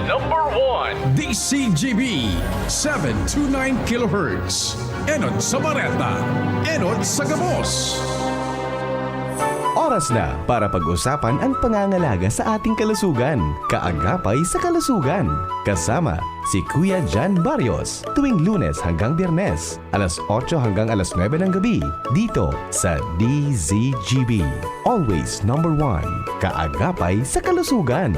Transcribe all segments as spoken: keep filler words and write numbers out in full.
Number one. D C G B, seven two nine kilohertz. Enot sa Bareta, enot sa gabos. Oras na para pag-usapan ang pangangalaga sa ating kalusugan. Kaagapay sa kalusugan. Kasama si Kuya Jan Barrios, tuwing Lunes hanggang Biyernes, alas otso hanggang alas nuebe ng gabi, dito sa D Z G B. Always number one, kaagapay sa kalusugan.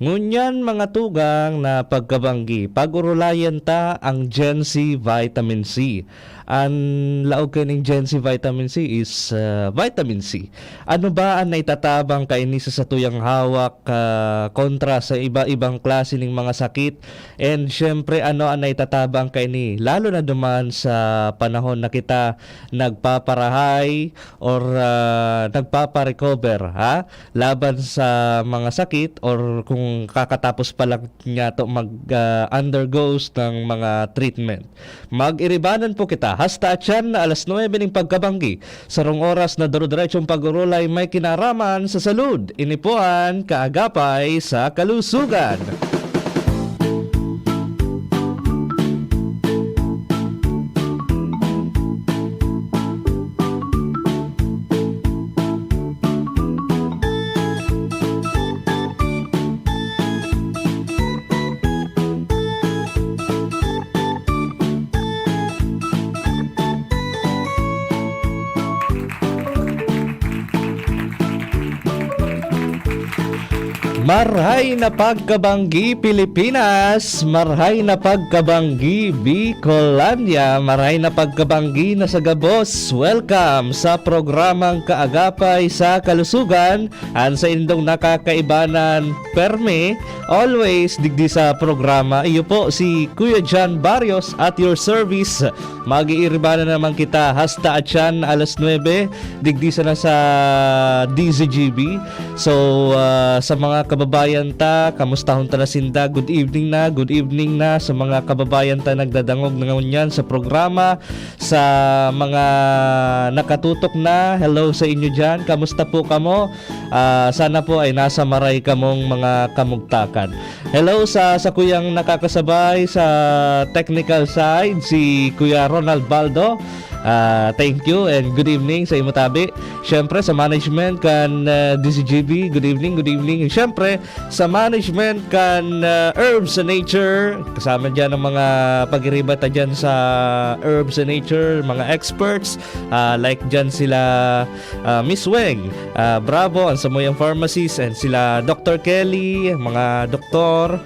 Ngunyan, mga tugang na pagkabanggi, pag-urulayan ta ang Gen Z Vitamin C. An laog kaning Gen Z Vitamin C is, ah, vitamin C. Ano ba an naitatabang kaini sa satuyang hawak, ah, kontra sa iba-ibang klase ning mga sakit? And siyempre, ano an naitatabang kaini, lalo na duman sa panahon na kita nagpaparahay or, ah, nagpapa-recover, ha? Laban sa mga sakit or kung kakatapos pa lang niyato mag, ah, undergoes ng mga treatment. Mag-iribanan po kita hasta atyan na alas nuebe ning pagkabanggi. Sarong oras na dire-diretsong pag-urulay may kinaraman sa salud. Ini po an Kaagapay sa Kalusugan. Marhay na pagkabanggi, Pilipinas! Marhay na pagkabanggi, Bicolandia! Marhay na pagkabanggi na sa gabos! Welcome sa programang Kaagapay sa Kalusugan, an saindong nakakaibanan permi, always digdi sa programa. Iyo po si Kuya John Barrios at your service. Mag-iiriba na naman kita hasta atyan alas nuebe, digdi sana sa D Z G B. So, ah, sa mga kababayan ta, kamustahon ta na sinda? Good evening na, good evening na sa mga kababayan ta nagdadangog na ngunyan sa programa, sa mga nakatutok na. Hello sa inyo diyan. Kamusta po kamo? Ah, sana po ay nasa maray kamong mga kamugtakan. Hello sa sakuyang nakakasabay sa technical side, si Kuya Ronald Baldo. Ah, thank you and good evening sa imo tabi. Siyempre, sa management kan, ah, D Z G B, good evening, good evening. Siyempre, sa management kan, ah, Herbs and Nature, kasama diyan ang mga pag-iriba ta diyan sa Herbs and Nature, mga experts, ah, like diyan sila, ah, Miss Weng, ah, Bravo, ang samuyang pharmacist, and sila Doctor Kelly, mga doktor.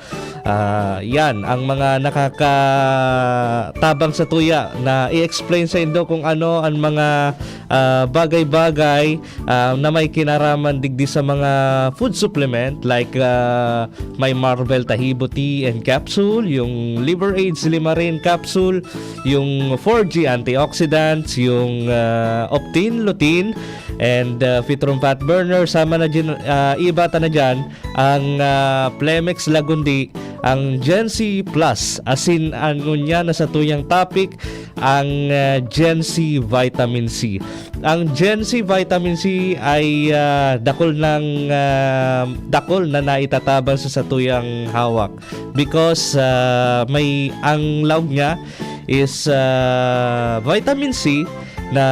Ah, yan, ang mga nakakatabang sa tuya na i-explain sa indo kung ano ang mga, ah, bagay-bagay, ah, na may kinaraman digdi sa mga food supplement like, ah, may Marvel Tahibo Tea and Capsule, yung Liver Aids Limarin Capsule, yung four G Antioxidants, yung, ah, Optin, Lutein, and, ah, Fitron Fat Burner, sama na dyan, ah, iba ta na dyan, ang, ah, Plemex Lagundi, ang Gen Z Plus, asin ang ngunyan na satuyang topic, ang, ah, Gen Z Vitamin C. Ang Gen Z Vitamin C ay, ah, dakul nang, ah, dakul na naitatabang sa satuyang hawak because, ah, may, ang laog niya is, ah, vitamin C na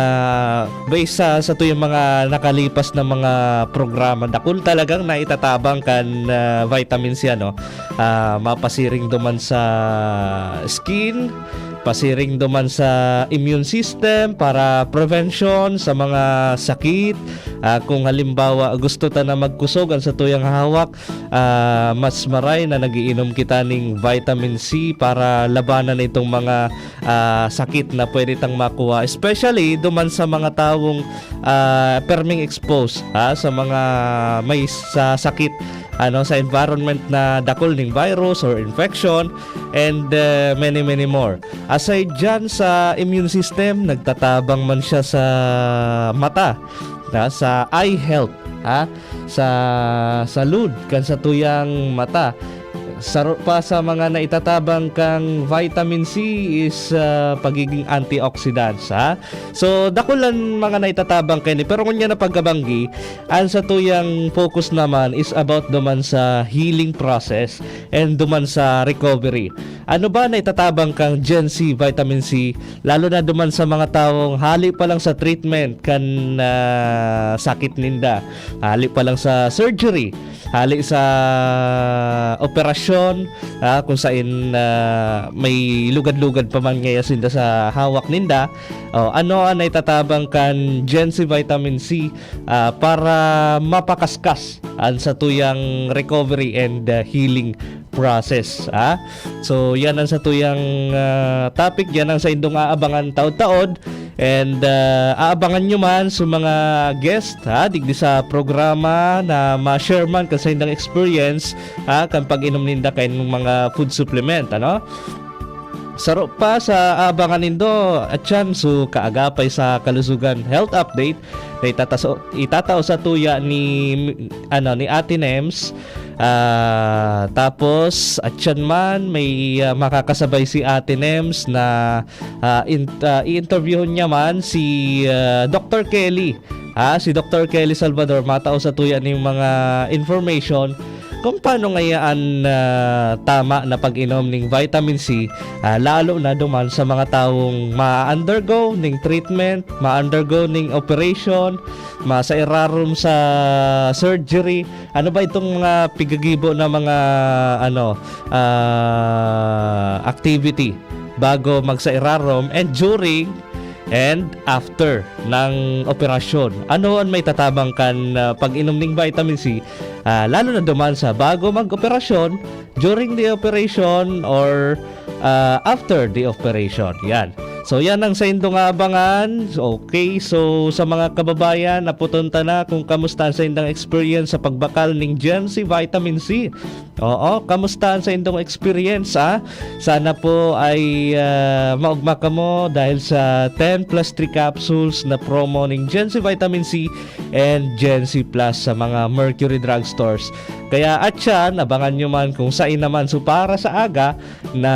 based sa, satuyang mga nakalipas na mga programa, dakul talagang naitatabang kan, ah, vitamin C, ano. Ah, mapasiring duman sa skin, pasiring duman sa immune system para prevention sa mga sakit. Ah, kung halimbawa gusto ta na magkusog ang satuyang hawak, ah, mas maray na nagiinom kita ning vitamin C para labanan itong mga, ah, sakit na pwede tang makuha, especially duman sa mga tawong, ah, perming exposed, ha, sa mga may sa sakit, ano, sa environment na dakul ning virus or infection, and, eh, many, many more. Aside dyan sa immune system, nagtatabang man siya sa mata, na sa eye health, ha? Sa salud kan satuyang mata. Saro pa sa mga naitatabang kang vitamin C is, ah, pagiging antioxidants, ha? So, dakulan mga naitatabang kaini, pero ngunyan na pagkabanggi, ang satuyang focus naman is about duman sa healing process and duman sa recovery. Ano ba naitatabang kang Gen Z vitamin C, lalo na duman sa mga tawong hali pa lang sa treatment kan, ah, sakit ninda, hali pa lang sa surgery, hali sa operasyon, ah, kung sain, ah, may lugad-lugad pa man ngaya sinda sa hawak ninda. O, ano ang naitatabang kan Gen Z Vitamin C, ah, para mapakaskas ang satuyang recovery and, ah, healing process, ah? So, yan ang satuyang, ah, topic, yan ang saindong aabangan taod-taod. And, ah, aabangan nyo man sa mga guest, ha, digdi sa programa na ma-share man kan saindang experience, ha, kan pag-inom ninda kan mga food supplement, ano? Saro pa sa aabangan nindo, atyan, so kaagapay sa Kalusugan Health Update na itataso-, itatao sa tuya ni, ano, ni Ate Nems. Ah, tapos, atyan man, may, ah, makakasabay si Ate Nems na, ah, in-, ah, i-interviewon niya man si, ah, Doktor Kelly. Ah, si Doktor Kelly Salvador, matao sa tuya ning mga information kung paano ngayaan, ah, tama na pag-inom ning vitamin C, ah, lalo na duman sa mga tawong ma-undergo ning treatment, ma-undergo ning operation, ma-, sa irarom sa surgery. Ano ba itong mga pigagibo na mga, ano, ah, activity bago magsairarom and during and after ng operasyon? Ano an maitatabang kan, ah, pag-inom ning vitamin C, ah, lalo na duman sa bago mag-operasyon, during the operation, or, ah, after the operation? Yan. So, yan ang saindong aabangan. Okay, so sa mga kababayan, naputon ta na kung kamusta ang saindang experience sa pagbakal ning Gen Z Vitamin C. Oo, kamusta ang saindong experience, ah? Sana po ay, ah, maogma kamo dahil sa ten plus three capsules na promo ning Gen Z Vitamin C and Gen Z Plus sa mga Mercury Drug Stores. Kaya, atyan, abangan nyo man kung sain naman. So, para sa aga na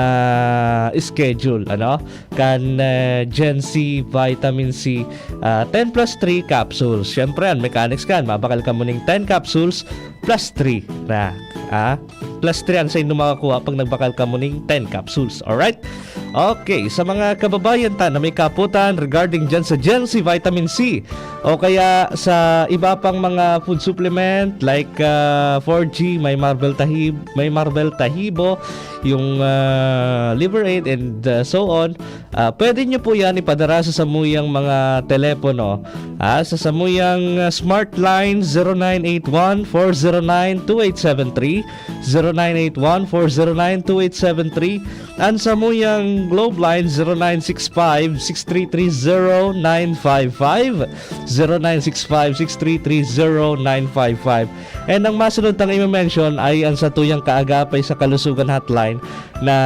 schedule, ano? Kan, eh, Gen Z Vitamin C, ah, ten plus three capsules. Siyempre, ang mechanics kan, mabakal kamo ning ten capsules plus three na, ah, plus three ang saindong makakuha pag nagbakal kamo ning ten capsules. Alright? Okay, sa mga kababayan ta na may kaputan regarding dyan sa Gen Z Vitamin C o kaya sa iba pang mga food supplement like, ah, four G, may Marvel Tahib-, may Marvel Tahibo, yung, ah, Liver Aid and, ah, so on, ah, pwede nyo po yan ipadara sa samuyang mga telepono. Ah, sa samuyang, ah, Smart Line, zero nine eight one, four zero nine, two eight seven three, zero nine eight one, four zero nine, two eight seven three, an samuyang Globe Line, zero nine six five, six three three, zero nine five five, zero nine six five, six three three, zero nine five five. And ang masunod tang i-mention ay ang satuyang kaagapay sa Kalusugan Hotline na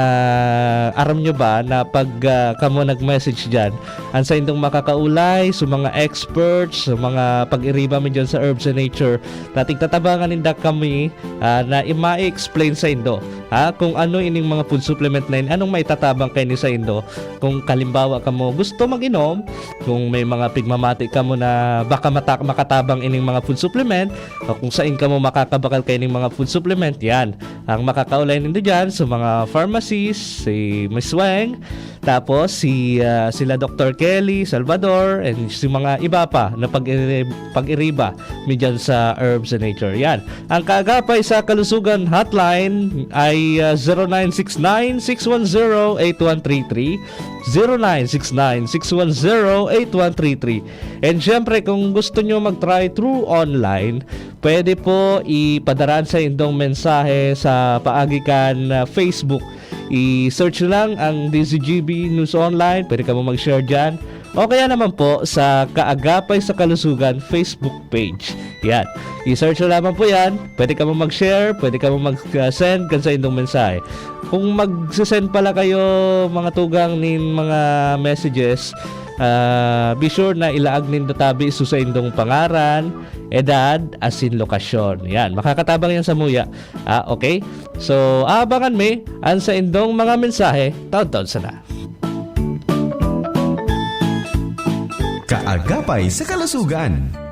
aram nyo ba na pag, ah, kamo nag-message dyan, ang saindong makakaulay, sa mga experts, sa mga pag-iriba mi dyan sa herbs and nature, na tigtatabangan ninda kami, ah, na i-, ma-explain saindo, ha, kung ano ining mga food supplement na ini, anong maitatabang kaini saindo. Kung kalimbawa kamo gusto mag-inom, kung may mga pigmamati kamo na baka mata-, makatabang ining mga food supplement, o kung sain kamo makakabakal kaining mga food supplement, yan. Ang makakaulay nindo dyan sa mga pharmacies, si Miss Weng, tapos si, ah, sila Doktor Kelly Salvador, and si mga iba pa na pag-iri-, pag-iriba mi dyan sa Herbs and Nature. Yan. Ang kaagapay sa Kalusugan Hotline ay, ah, zero nine six nine, six one zero, eight one three three, zero nine six nine, six one zero, eight one three three. And syempre, kung gusto nyo mag-try through online, pwede po ipadara an saindong mensahe sa paagi kan, ah, Facebook. I-search nyo lang ang D Z G B News Online. Pwede kamo mag-share dyan. O kaya naman po sa Kaagapay sa Kalusugan Facebook page. Yan. I-search nyo lamang po yan. Pwede kamo mag-share, pwede kamo mag-send kan saindong mensahe. Kung mag-send pala kayo, mga tugang, nin mga messages, Ah, be sure na ilaag nindo tabi so saindong pangaran, edad, asin lokasyon. Yan, makakatabang yan samuya. Ah, okay? So, abangan mi an saindong mga mensahe. Taon-taon sana. Kaagapay sa kalusugan.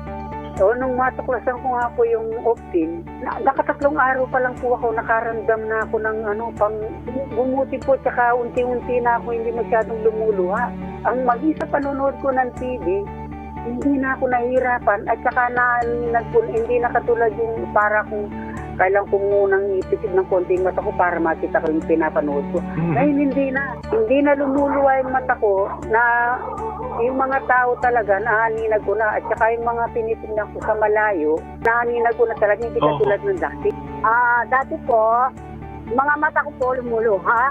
So, nung matuklasan ko nga po yung Optin, na, nakatatlong araw pa lang po ako, nakaramdam na ako ng ano, pang bumuti po, tsaka unti-unti na ako hindi masyadong lumuluha. Ang maging sa panonood ko ng T V, hindi na ako nahihirapan at saka na, nag, hindi na katulad yung para kung kailan ko munang ipitig ng konti yung mata ko para makita ko yung pinapanood ko. Mhm. Ngayon hindi na. Hindi na lumuluha yung mata ko na yung mga tao talaga, naaninag ko na. At saka yung mga tinitingnan ko sa malayo, naaninag ko na talaga, hindi Oo. katulad ng dati. Ah, dati po, mga mata ko po lumuluha.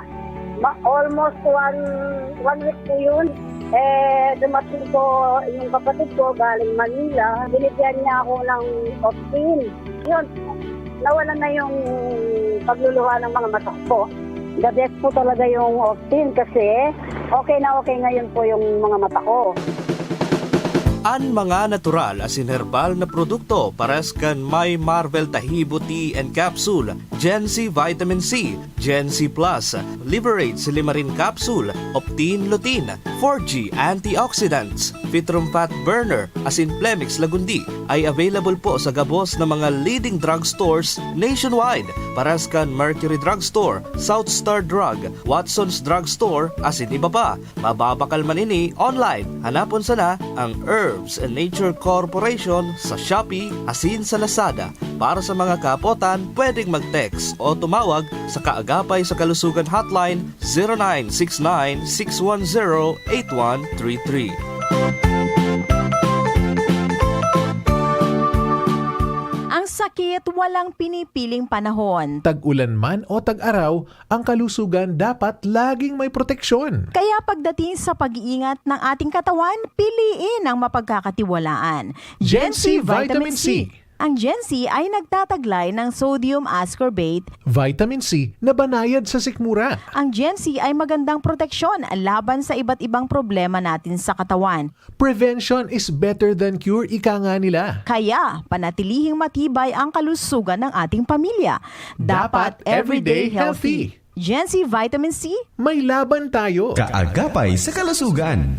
Ma-, almost one, one week po yun. Eh, dumating po yung kapatid ko galing Manila. Binigyan niya ako ng Optin. Yun, nawala na yung pagluluha ng mga mata ko. The best po talaga yung Optin kasi okay na okay ngayon po yung mga mata ko. An mga natural asin herbal na produkto pares kan My Marvel Tahibo Tea and Capsule, Gen C Vitamin C, Gen C Plus, Liverage Limarin Capsule, Optin Lutein, four G Antioxidants, Fitrum Fat Burner, asin Plemix Lagundi ay available po sa gabos na mga leading drugstores nationwide, pares kan Mercury Drugstore, South Star Drug, Watson's Drugstore, asin iba pa. Mababakal man ini online. Hanapon sana ang Herbs and Nature Corporation sa Shopee asin sa Lazada. Para sa mga kaapotan, pwedeng mag-text o tumawag sa Kaagapay sa Kalusugan Hotline, zero nine six nine six one zero eight one three three. Ang sakit walang pinipiling panahon. Tag-ulan man o tag-araw, ang kalusugan dapat laging may proteksyon. Kaya pagdating sa pag-iingat ng ating katawan, piliin ang mapagkakatiwalaan. Gen C Vitamin C. Ang Gen C ay nagtataglay ng sodium ascorbate, Vitamin C na banayad sa sikmura. Ang Gen C ay magandang proteksyon laban sa iba't ibang problema natin sa katawan. Prevention is better than cure, ika nga nila. Kaya, panatilihing matibay ang kalusugan ng ating pamilya. Dapat Dapat everyday everyday healthy. healthy. Gen C Vitamin C. May laban tayo. Kaagapay sa kalusugan.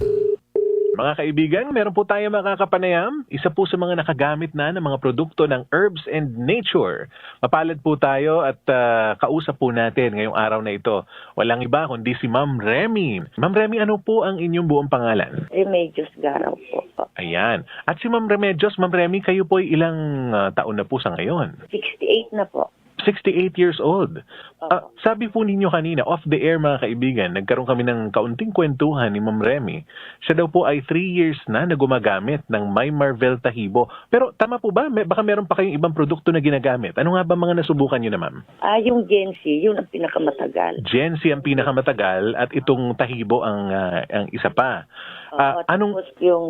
Mga kaibigan, meron po tayo makakapanayam. Isa po sa mga nakagamit na ng mga produkto ng Herbs and Nature. Mapalad po tayo at, ah, kausap po natin ngayong araw na ito. Walang iba kundi si Ma'am Remy. Ma'am Remy, ano po ang inyong buong pangalan? Remedios Garaw po. Ayan. At si Ma'am Remedios, Ma'am Remy, kayo po ay ilang, ah, taon na po sa ngayon? Sixty-eight na po. Sixty-eight years old. Ah, Opo. Sabi po ninyo kanina, off the air, mga kaibigan, nagkaroon kami ng kaunting kwentuhan ni Ma'am Remy. Siya daw po ay three years na na gumagamit ng My Marvel Tahibo. Pero tama po ba? May, baka meron pa kayong ibang produkto na ginagamit. Ano nga ba mga nasubukan nyo na, ma'am? Ah, yung Gen C, yun ang pinakamatagal. Gen C ang pinakamatagal at itong Tahibo ang, ah, ang isa pa. Oo, Ah, anong tapos yung,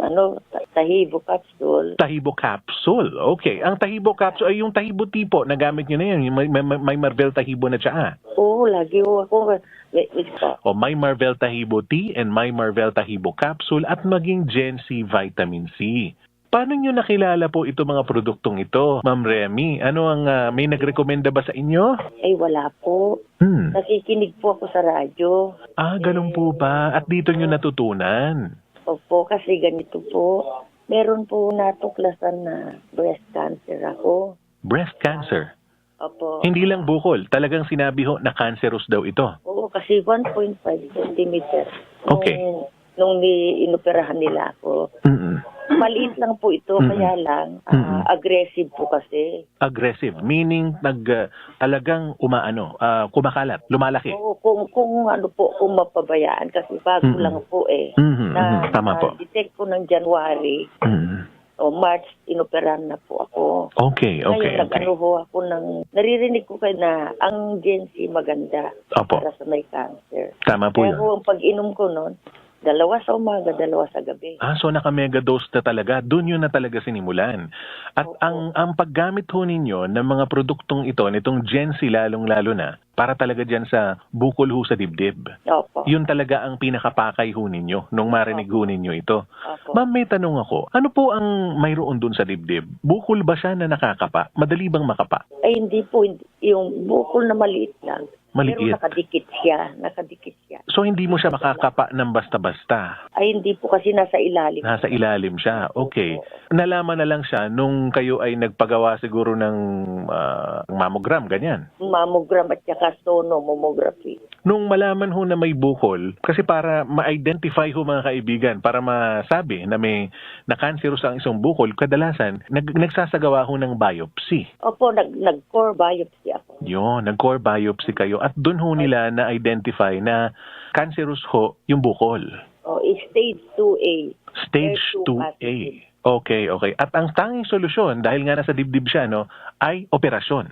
ano, ta-, Tahibo capsule. Tahibo capsule. Okay. Ang Tahibo capsule, ay, yung Tahibo tea po, nagamit nyo na yan. Yung may, may, may, may Marvel Tahibo na tsaa. Oo, lagi ho ako. May, may, O, may Marvel Tahibo tea and may Marvel Tahibo capsule at maging Gen C Vitamin C. Paano nyo nakilala po itong mga produktong ito, Ma'am Remy? Ano ang, ah, may nagrekomenda ba sa inyo? Ay, wala po. Hmm. Nakikinig po ako sa radyo. Ah, ganun po Eh, ba? At dito nyo natutunan? Opo, kasi ganito po. Meron po natuklasan na breast cancer ako. Breast cancer? Opo. Hindi lang bukol, talagang sinabi ho na cancerous daw ito. Oo, kasi one point five centimeter. Okay. Nung, nung ni-, inoperahan nila ako. Mm-mm. Maliit lang po ito, Mm-mm. kaya lang, ah, Mm-mm. aggressive po kasi. Aggressive, meaning nag, ah, talagang umaano, ah, kumakalat, lumalaki. Oo, kung, kung ano po, kung mapabayaan kasi bago Mm-mm. lang po eh. Mhm, Na, mhm. Tama po. na-detect ko ng January. Mm. O March, inoperahan na po ako. Okay, Ngayon, okay, okay. nag-ano ho ako ng, naririnig ko kayo na ang Gen Z maganda Opo. para sa may cancer. Tama po Kaya yun. ho, ang pag-inom ko nun, Dalawa sa umaga, dalawa sa gabi. Ah, so naka-mega dose na talaga. Doon yun na talaga sinimulan. At Opo. ang ang paggamit ho ninyo ng mga produktong ito, nitong Gen-C lalong-lalo na, para talaga dyan sa bukol ho sa dibdib. Opo. Yun talaga ang pinakapakay ho ninyo nung marinig ho ninyo ito. Opo. Ma'am, may tanong ako. Ano po ang mayroon doon sa dibdib? Bukol ba siya na nakakapa? Madali bang makapa? Ay, hindi po. Hindi. Yung bukol na maliit lang. Maliit. Pero nakadikit siya. Nakadikit siya. So hindi mo siya makakapa ng basta-basta? Ay, hindi po kasi nasa ilalim. Nasa ilalim siya. Okay. Nalaman na lang siya nung kayo ay nagpagawa siguro ng ah, mammogram, ganyan? Mammogram at saka sono, mammography. Nung malaman ho na may bukol, kasi para ma-identify ho mga kaibigan, para masabi na may na-cancerous ang isang bukol, kadalasan nag, nagsasagawa ho ng biopsy. Opo, nag, nag-core biopsy ako. Yun, nag-core biopsy kayo at doon ho nila na-identify na cancerous ho yung bukol. O, stage two A. Stage H two two A. positive. Okay, okay. At ang tanging solusyon, dahil nga nasa dibdib siya, no, ay operasyon.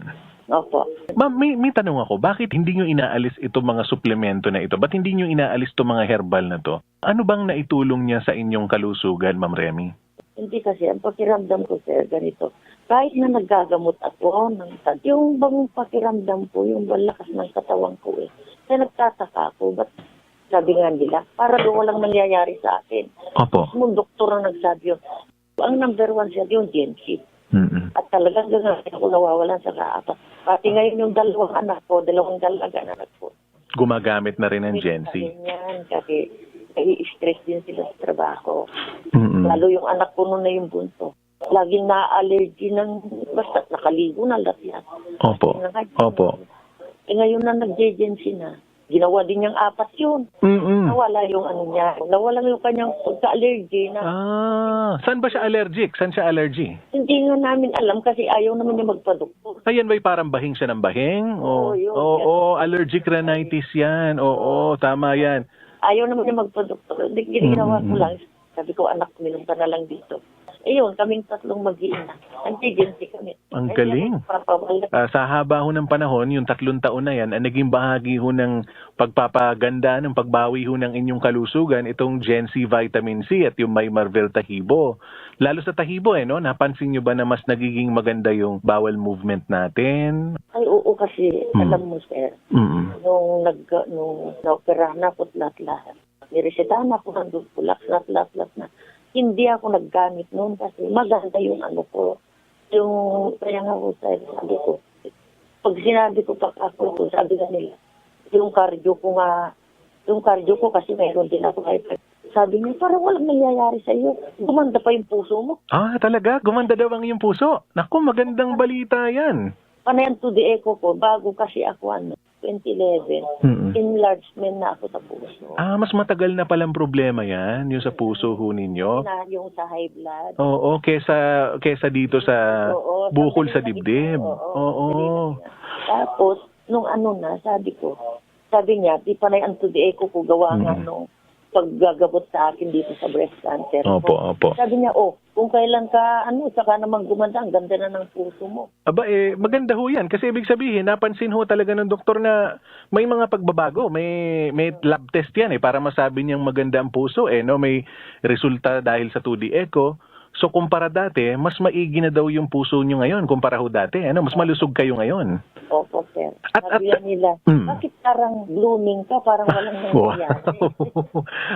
Opo. Ma'am, may, may tanong ako, bakit hindi nyo inaalis itong mga suplemento na ito? Ba't hindi nyo inaalis itong mga herbal na to? Ano bang naitulong niya sa inyong kalusugan, Ma'am Remy? Hindi kasi, ang pakiramdam ko, sir, ganito. Kahit na naggagamot ako, ng, yung bang pakiramdam ko, yung bang lakas ng katawan ko eh. Kaya nagtataka ako, ba't sabi nga nila, para daw walang nangyayari sa akin. Opo. Mismong doktor ang nagsabi yun. Ang number one, sir, yung Gen-C. Mm-mm. At talagang ganyan ako nawawalan sa kaapat. Pati ngayon yung dalawang anak ko, dalawang dalaga na anak ko. Gumagamit na rin ng Gen-C. Ganyan, kasi nai-stress din sila sa trabaho. Mm-mm. Lalo yung anak ko noon na yung bunso. Laging na-allergy ng, basta nakaligo na lahat yan. Opo. Nakag- Opo. Eh ngayon na nag-Gen-C na, ginawa din niyang apat yun. Mm-mm. Nawala yung ano niya, nawala yung kanyang pagka-allergy na. Ah, saan ba siya allergic? Saan siya allergy? Hindi nga namin alam kasi ayaw naman niya magpadoktor. Ayan ba'y parang bahing siya ng bahing? O, Oo, yun. oo, allergic rhinitis yan. Oo, tama yan. Ayaw naman niya magpadoktor. Hindi, ginawa ko Mm-mm. lang. Sabi ko, "Anak, minom ka na lang dito." Ayun, kaming tatlong mag-iina. Nag-Gen-C kami. Ang Ay, galing. Papawala. Ah, sa haba ho ng panahon, yung tatlong taon na yan, ang naging bahagi ho ng pagpapaganda, ng pagbawi ho ng inyong kalusugan, itong Gen-C Vitamin C at yung May Marvel Tahibo. Lalo sa Tahibo, eh, no? Napansin nyo ba na mas nagiging maganda yung bowel movement natin? Ay, oo kasi, Hmm. alam mo, sir, Mm. nung nag, nung naoperahan ako, lahat-lahat. Niresetahan ako ng Dulcolax, lahat-lahat na. Hindi ako naggamit noon kasi maganda yung ano ko. Yung, kaya nga ko, sir, sabi ko, pag sinabi ko pa ako, sabi nga nila, yung cardio ko nga, yung cardio ko kasi mayroon din ako hyper. Sabi niya, "Parang walang nangyayari sa iyo. Gumanda pa yung puso mo." Ah, talaga? Gumanda daw ang iyong puso? Naku, magandang balita yan. Panay ang two D echo ko, bago kasi ako, ano, twenty eleven, Mm. enlargement na ako sa puso. Ah, mas matagal na palang problema yan, yung sa puso ho ninyo. Na yung sa high blood. Oo, kesa, kesa dito sa Oo, bukol sa sandali na dibdib. dito. Oo, Oo. sandali na. Tapos, nung ano na, sabi ko, sabi niya, di panay ang two D echo ko gawa nga Mm. nung paggagamot sa akin dito sa breast cancer Opo, ko. opo. Sabi niya, "Oh, kung kailan ka, ano, saka naman gumanda, ang ganda na ng puso mo." Aba, eh, maganda ho yan. Kasi ibig sabihin, napansin ho talaga ng doktor na may mga pagbabago. May, may lab test yan eh, para masabi niyang maganda ang puso eh, no? May resulta dahil sa two D echo. So, kumpara dati, mas maigi na daw yung puso nyo ngayon kumpara ho dati. Ano? Mas malusog kayo ngayon. Opo, sir. At- Sabi at- nga nila, Mm. "Bakit parang blooming ka? Parang walang Wow. nangyayari."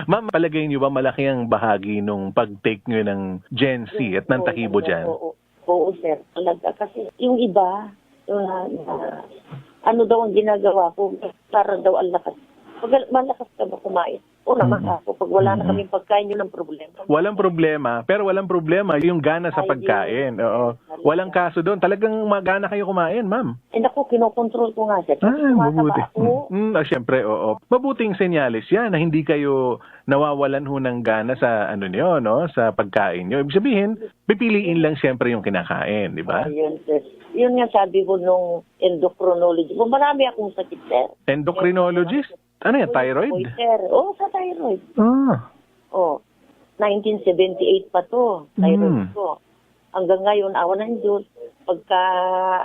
Ma'am, palagay nyo ba malaki ang bahagi nung pag-take nyo ng Gen-C at ng Oo, Tahibo oo, dyan? Oo, oo, sir. Talaga. Kasi yung iba, yung na, na, ano daw ang ginagawa ko, para daw ang lakas. Pag malakas ka ba kumain? O naman Mm. ako, pag wala na Mm. kaming pagkain, yun ang problema. Walang problema, pero walang problema yung gana sa Ay, pagkain. Oo. Walang kaso doon. Talagang magana kayo kumain, ma'am. Eh, naku, kinokontrol ko nga, sir. Kasi Ah, tumataba mabuti. ako. Mm, ah, syempre, oo. Mabuting senyales yan na hindi kayo nawawalan ho ng gana sa ano niyo, no? Sa pagkain niyo. Ibig sabihin, pipiliin lang syempre yung kinakain, di ba? Ayun, sir. Yun nga sabi ko nung endocrinology ko, marami akong sakit, sir. Endocrinologist? Ano yan? Thyroid? Goiter. Oo, sa thyroid. Ah. Oh, nineteen seventy-eight pa to, thyroid Hmm. ko. Hanggang ngayon, awa ng Diyos, pagka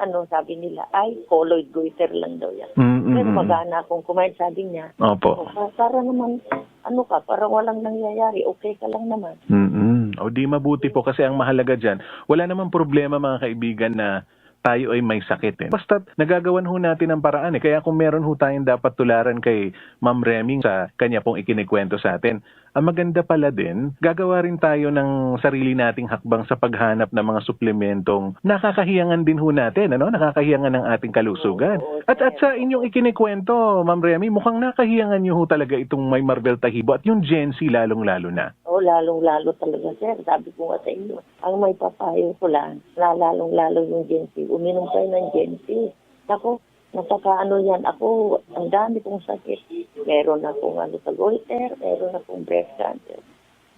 ano, sabi nila, "Ay, colloid goiter lang daw yan." Mm, mm, Pero mm. magana akong kumain, sabi niya. Opo. "O, pa- para naman, ano ka, parang walang nangyayari, okay ka lang naman." Mm. O di mabuti po kasi ang mahalaga dyan, wala namang problema mga kaibigan na tayo ay may sakit eh. Basta nagagawan ho natin ang paraan eh. Kaya kung meron ho tayong dapat tularan kay Ma'am Remy sa kanya pong ikinikwento sa atin, ang maganda pala din, gagawa rin tayo ng sarili nating hakbang sa paghanap ng mga suplementong nakakahiyangan din ho natin, ano? Nakakahiyangan ng ating kalusugan. Oo, At, at sa sir. Inyong ikinikwento, Ma'am Remy, mukhang nakahiyangan niyo ho talaga itong may Marvel Tahibo at yung Gen Z lalong-lalo na. Oh, lalong-lalo talaga, sir. Sabi ko nga sa inyo, ang may papayo ko lang, na lalong-lalo yung Gen Z. Uminom kayo ng Gen Z. Naku, nakakaano yan. Ako, ang dami kong sakit. Meron akong ano sa goiter, meron akong breast cancer.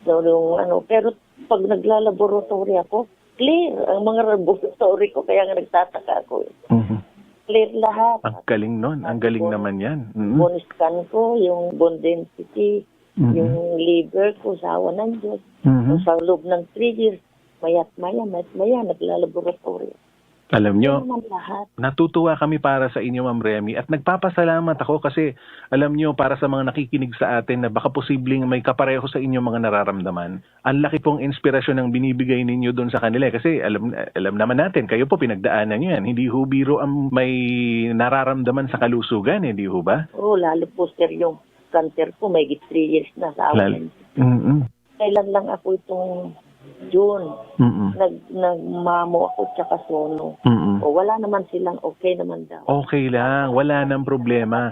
So, yung ano, pero pag naglalaboratory ako, clear ang mga laboratory ko, kaya nga nagtataka ako eh. Mhm. Clear lahat. Ang galing nun. Ang galing naman yan. Mm. Bone scan ko, yung bone density, Mhm. yung liver ko, sa awa ng Diyos. Mhm. Sa loob ng three years, mayat maya, mayat maya, naglalaboratory. Alam nyo, Yan naman lahat. natutuwa kami para sa inyo, Ma'am Remy, at nagpapasalamat ako kasi, alam nyo, para sa mga nakikinig sa atin na baka posibleng may kapareho sa inyo mga nararamdaman, ang laki pong inspirasyon ang binibigay ninyo doon sa kanila. Kasi alam, alam naman natin, kayo po pinagdaanan nyo yan. Hindi ho biro ang may nararamdaman sa kalusugan, eh, di ho ba? Oo, lalo po, sir, yung cancer ko, may three years na sa awa Lal- ng Diyos. Mm-mm. Kailan lang ako itong June, Mm-mm. nag nagmamo ako tsaka sono. Mm-mm. O wala naman silang, okay naman daw. Okay lang, wala nang problema.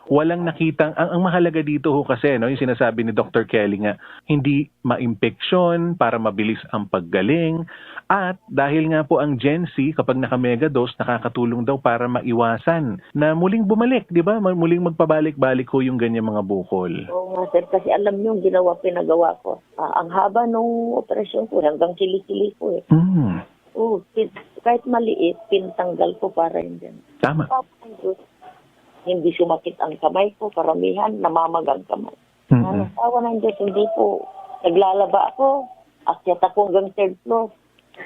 Walang nakitang, ang, ang mahalaga dito ho kasi, no, yung sinasabi ni Doctor Kelly nga, hindi maimpeksyon para mabilis ang paggaling. At dahil nga po ang Gen Z, kapag naka-mega dose, nakakatulong daw para maiwasan na muling bumalik, di ba? Ma- Muling magpabalik-balik ho yung ganyan mga bukol. Oo nga, sir, kasi alam niyo, yung ginawa, pinagawa ko. Ah, ang haba nung operasyon ko, hanggang kilikili ko eh. Mm. Oo, pin- kahit maliit, pinatanggal ko para hindi. Tama. Tapos, hindi sumakit ang kamay ko, karamihan, namamaga ang kamay. Mm-mm. Ano, awa ng Diyos, hindi po. Naglalaba ako, akyat ako hanggang third floor.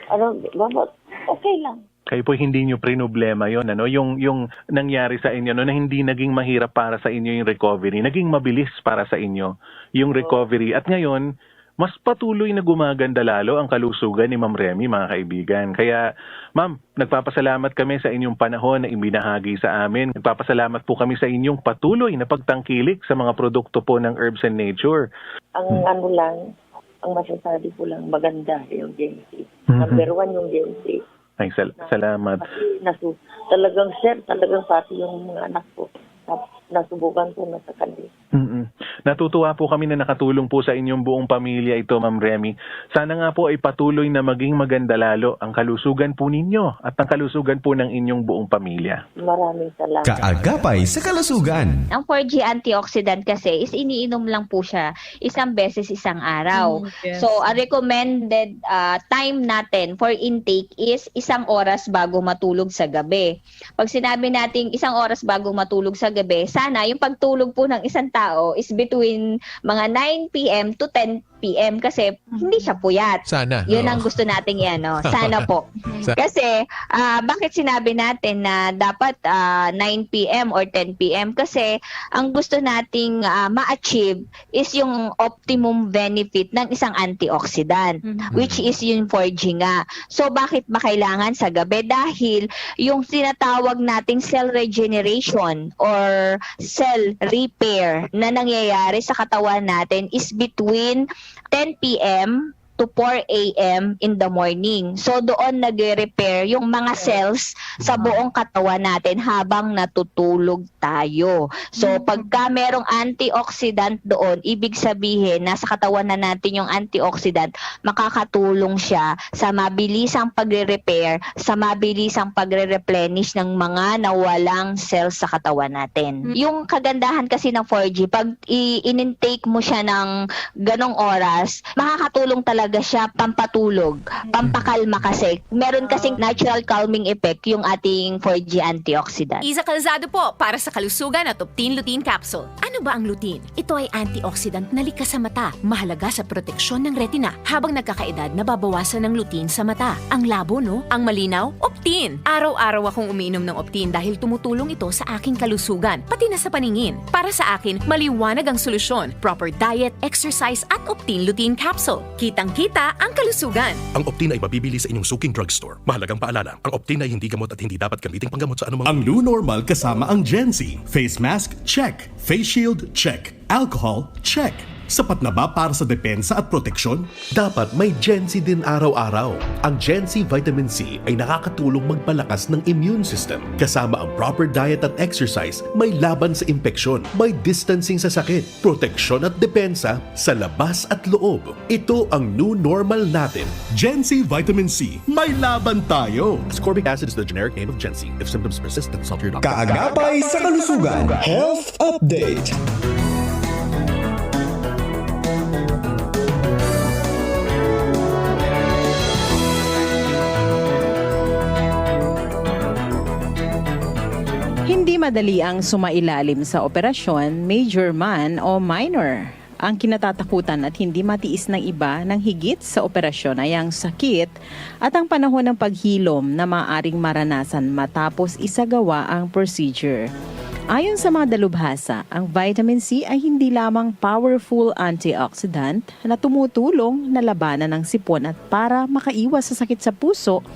Ano, baba, okay lang. Kayo po hindi nyo prinoblema yon, ano? Yung, yung nangyari sa inyo, no, na hindi naging mahirap para sa inyo yung recovery, naging mabilis para sa inyo yung recovery. At ngayon, mas patuloy na gumaganda lalo ang kalusugan ni Ma'am Remy, mga kaibigan. Kaya, Ma'am, nagpapasalamat kami sa inyong panahon na ibinahagi sa amin. Nagpapasalamat po kami sa inyong patuloy na pagtangkilik sa mga produkto po ng Herbs and Nature. Ang ano lang, ang masasabi ko lang, maganda yung Gen Z. Mhm. Number one yung Gen Z. Ay, sal- salamat. Kasi nasu- talagang, sir, talagang pati yung mga anak ko, na- nasubukan ko na sa kanila. Mm-mm. Natutuwa po kami na nakatulong po sa inyong buong pamilya ito, Ma'am Remy. Sana nga po ay patuloy na maging maganda lalo ang kalusugan po ninyo at ang kalusugan po ng inyong buong pamilya. Maraming salamat. Kaagapay sa kalusugan. Ang four G antioxidant kasi is iniinom lang po siya isang beses isang araw. Mm, yes. So, ang recommended ah, time natin for intake is isang oras bago matulog sa gabi. Pag sinabi nating isang oras bago matulog sa gabi, sana yung pagtulog po ng isang tao is between mga nine p m to ten p m kasi hindi siya puyat. Sana. Yun Oo. Ang gusto nating iano. Sana po. Sa- Kasi, ah, bakit sinabi natin na dapat ah, nine p m or ten p m? Kasi ang gusto nating ah, ma-achieve is yung optimum benefit ng isang antioxidant, Mhm. which is yung four G nga. So, bakit ba kailangan sa gabi? Dahil yung tinatawag nating cell regeneration or cell repair na nangyayari sa katawan natin is between ten p m to four a m in the morning. So, doon nagre-repair yung mga cells sa buong katawan natin habang natutulog tayo. So, Mm. Pagka merong antioxidant doon, ibig sabihin, nasa katawan na natin yung antioxidant, makakatulong siya sa mabilisang pagre-repair, sa mabilisang pagre-replenish ng mga nawalang cells sa katawan natin. Mm. Yung kagandahan kasi ng four G, pag i- in-intake mo siya ng ganong oras, makakatulong talaga Ga siya pampatulog, pampakalma kasi. Meron kasing natural calming effect yung ating four G antioxidant. Isa Calzado po para sa kalusugan at Optin Lutein Capsule. Ano ba ang lutein? Ito ay antioxidant na likas sa mata. Mahalaga sa proteksyon ng retina. Habang nagkakaedad, nababawasan ng lutein sa mata. Ang labo, no? Ang malinaw? Optin! Araw-araw akong umiinom ng Optin dahil tumutulong ito sa aking kalusugan, pati na sa paningin. Para sa akin, maliwanag ang solusyon. Proper diet, exercise, at Optin Lutein Capsule. Kitang-kita ang kalusugan. Ang Optin ay mabibili sa inyong suking drugstore. Mahalagang paalala, ang Optin ay hindi gamot at hindi dapat gamiting panggamot sa anumang Ang new normal kasama ang Gen Z. Face mask, check. Face shield, check. Alcohol, check. Sapat na ba para sa depensa at proteksyon? Dapat may Gen Z din araw-araw. Ang Gen Z Vitamin C ay nakakatulong magpalakas ng immune system. Kasama ang proper diet at exercise, may laban sa impeksyon, may distancing sa sakit, proteksyon at depensa sa labas at loob. Ito ang new normal natin. Gen Z Vitamin C, may laban tayo! Ascorbic acid is the generic name of Gen Z. If symptoms persist, consult your doctor. Kaagapay sa kalusugan, health update. Hindi madali ang sumailalim sa operasyon, major man o minor. Ang kinatatakutan at hindi matiis ng iba ng higit sa operasyon ay ang sakit at ang panahon ng paghilom na maaring maranasan matapos isagawa ang procedure. Ayon sa mga dalubhasa, ang vitamin C ay hindi lamang powerful antioxidant na tumutulong na labanan ang sipon at para makaiwas sa sakit sa puso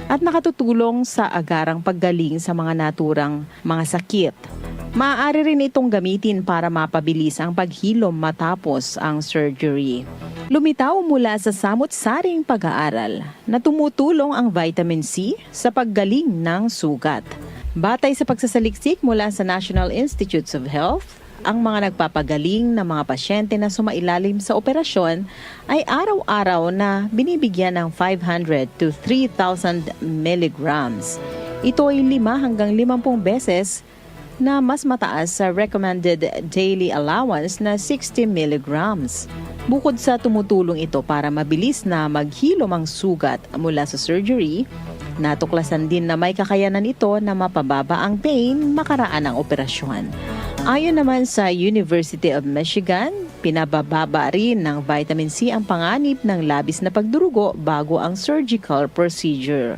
at nakatutulong sa agarang paggaling sa mga naturang mga sakit. Maaari rin itong gamitin para mapabilis ang paghilom matapos ang surgery. Lumitaw mula sa samot-saring pag-aaral na tumutulong ang vitamin C sa paggaling ng sugat. Batay sa pagsasaliksik mula sa National Institutes of Health, ang mga nagpapagaling na mga pasyente na sumailalim sa operasyon ay araw-araw na binibigyan ng five hundred to three thousand milligrams. Ito ay lima hanggang limampung beses na mas mataas sa recommended daily allowance na sixty milligrams. Bukod sa tumutulong ito para mabilis na maghilom ang sugat mula sa surgery, natuklasan din na may kakayanan ito na mapababa ang pain makaraan ang operasyon. Ayon naman sa University of Michigan, pinabababa rin ng vitamin C ang panganib ng labis na pagdurugo bago ang surgical procedure.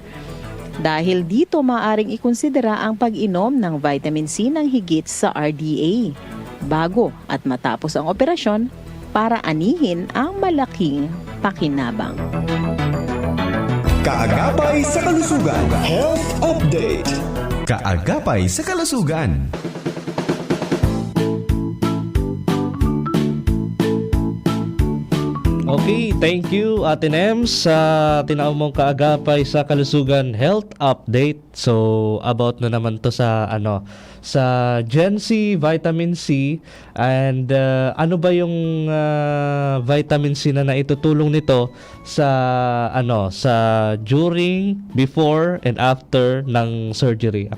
Dahil dito, maaring ikonsidera ang pag-inom ng vitamin C ng higit sa R D A bago at matapos ang operasyon para anihin ang malaking pakinabang. Kaagapay sa kalusugan, health update. Kaagapay sa kalusugan. Okay, thank you Ate Nems sa tinao mong kaagapay sa kalusugan health update. So about na naman to sa ano sa Gen Z vitamin C and uh, ano ba yung uh, vitamin C na naitutulong nito sa ano sa during, before and after ng surgery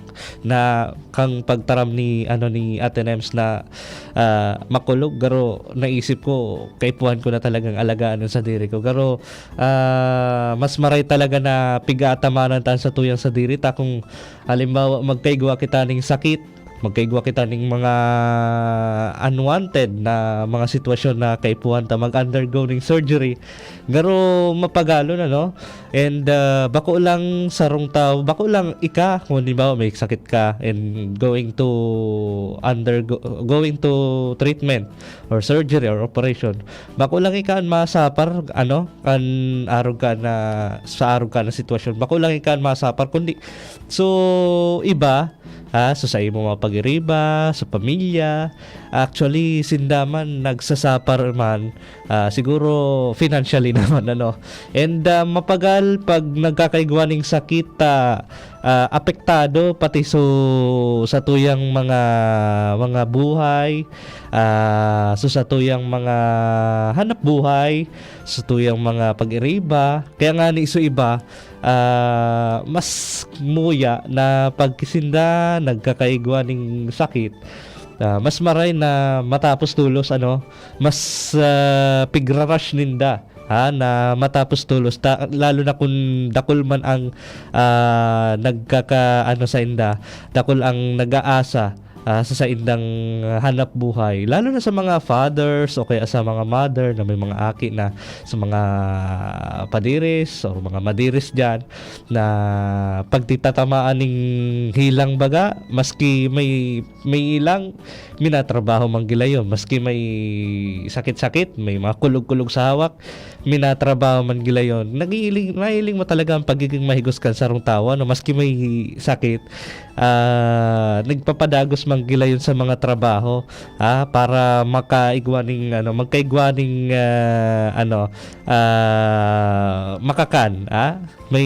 na kang pagtaram ni ano ni Ate Nems na ah, makulog garo naisip ko kaipuhan ko na talagang alagaan ang sadiri ko garo ah, mas maray talaga na pigatamanan ta sa tuyang sadiri ta kung halimbawa magkaigwa kita ning sakit magkaigwa kita ning mga unwanted na mga sitwasyon na kaipuhan ta mag-undergo ning surgery garo mapagalon ano. And uh, bako lang sarong tao, bako lang ika, kung halimbawa may sakit ka and going to undergo going to treatment or surgery or operation, bako lang ika ang masapar ano, kan arog ka na sa arog ka na sitwasyon. Bako lang ika ang masapar kundi so iba ha, so sa imo mga pag-iriba, sa pamilya, actually sinda man nagsasapar man ah, siguro financially naman ano. And ah, mapagal pag nagkakaigwa ning sakit ta ah, apektado pati so sa tuyang mga mga buhay, ah, so sa tuyang mga hanap buhay, sa tuyang mga pag-iriba. Kaya nga ni so iba ah, mas muya na pagkisinda nagkakaigwa ning sakit ah, mas maray na matapos tulos ano mas ah, pigrarush ninda ha, na matapos tolos, ta-, lalo na kung dakul man ang, ah, nagkaka-, ano, sainda, dakul ang nag-aasa, ah, sa saindang hanap buhay, lalo na sa mga fathers o kaya sa mga mother na may mga aki na, sa mga padiris o mga madiris diyan, na pagtitatamaan ning hilang baga, maski may, may ilang, minatrabaho man gila yon. Maski may sakit-sakit, may mga kulog-kulog sa hawak, minatrabaho man gila yon. Nagiiling, nailing mo talaga ang pagiging mahigos kan sarong tawo, ano, maski may sakit, ah, nagpapadagos man gila yon sa mga trabaho, ah, para makaigwa ning, ano, magkaigwa ning, ah, ano, ah, makakan, ah. May,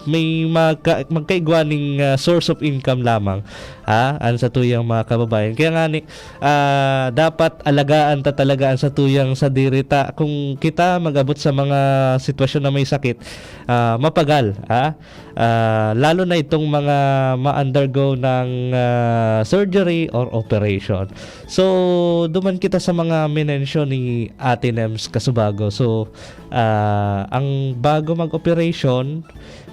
may magka-, magkaigwa ning, ah, source of income lamang, ah, an satuyang mga kababayan. Kaya ngani, ah, dapat alagaan ta talaga an satuyang sadiri ta. Kung kita mag-abot sa mga sitwasyon na may sakit, ah, mapagal, ah, ah, lalo na itong mga ma-undergo ng, ah, surgery or operation. So, duman kita sa mga minensyon ni Ate Nems Kasubago. So, ah, ang bago mag-operation,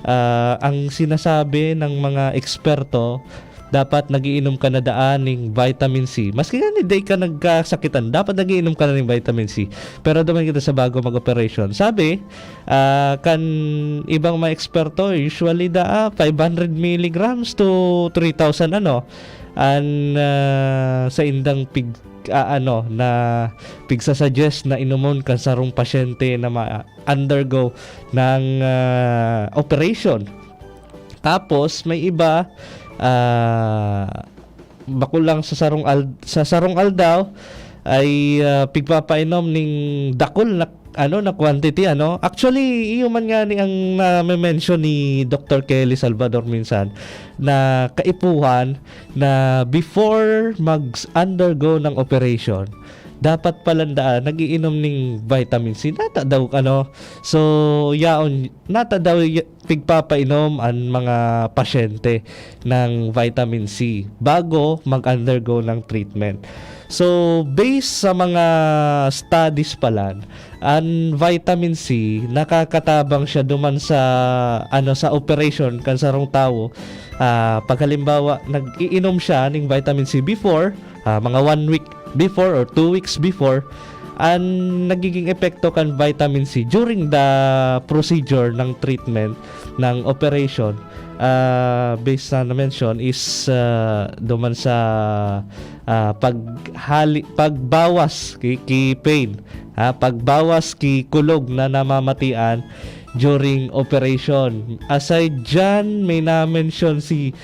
ah, ang sinasabi ng mga eksperto, dapat nagiinom ka na daan ning vitamin C. Maski nga ni day ka nagkasakitan, dapat nagiinom ka na ning vitamin C. Pero duman kita sa bago mag-operation. Sabi, ah, kan ibang mga eksperto, usually daa five hundred milligrams to three thousand, ano, an, ah, saindang pig-, ah, ano, na pigsa-suggest na inomon kan sarong pasyente na ma-undergo ng, ah, operation. Tapos may iba, ah, bako lang sa sarong al-, sa sarong aldaw ay, ah, pigpapainom ning dakul na, ano, na quantity, ano. Actually, iyo man ngani ang name-mention ni Doktor Kelly Salvador minsan, na kaipuhan na before mag-undergo ng operation, dapat palan daa nag-iinom ning vitamin C. Nata daw, ano, so, yaon, nata daw y-, pigpapainom an mga pasyente ng vitamin C bago mag-undergo ng treatment. So, based sa mga studies palan, an vitamin C, nakakatabang siya duman sa, ano, sa operation kan sarong tawo. Ah, pag halimbawa, nag-iinom siya ning vitamin C before, ah, mga one week before or two weeks before, an nagiging epekto kan vitamin C during the procedure ng treatment, ng operation, ah, based sa na-mention is, ah, duman sa, ah, paghali-, pagbawas ki, ki pain, ha, pagbawas ki kulog na namamatian during operation. Aside diyan, may na-mention si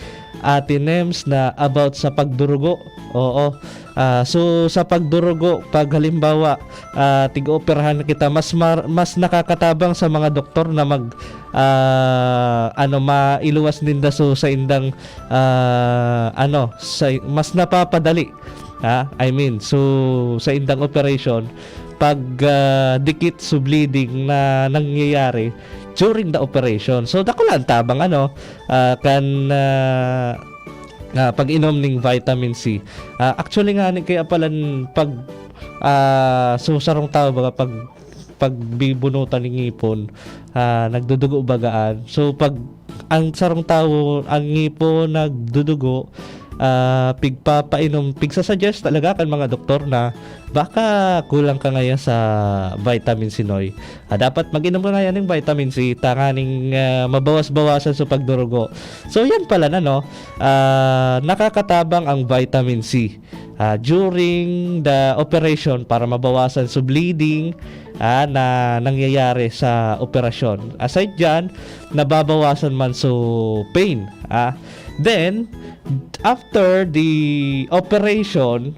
Ate Nems na about sa pagdurugo. Oo. Ah, so, sa pagdurugo, pag halimbawa, ah, tig-ooperahan kita, mas mar-, mas nakakatabang sa mga doktor na mag, ah, ano, mailuwas ninda so saindang, ah, ano, sa, mas napapadali, ha? I mean, so, saindang operation, pag, ah, dikit so bleeding na nangyayari during the operation. So, dakula an tabang, ano, ah, kan, ah, ah, pag-inom ning vitamin C. Ah, actually ngani, kaya palan pag, ah, so, sarong tawo, baga, pag, pagbibunutan ning ngipon, ah, nagdudugo bagaan. So, pag ang sarong tawo, ang ngipon nagdudugo, ah, pigpapainom, pigsa-suggest talaga kan mga doktor na baka kulang ka ngaya sa vitamin C, Noy. Ah, dapat mag-inom ka ngaya ning vitamin C tanganing, ah, mabawas-bawasan so pagdurugo. So, yan pala na, no? Ah, nakakatabang ang vitamin C, ah, during the operation para mabawasan so bleeding, ah, na nangyayari sa operasyon. Aside diyan, nababawasan man so pain, ah. Then, after the operation,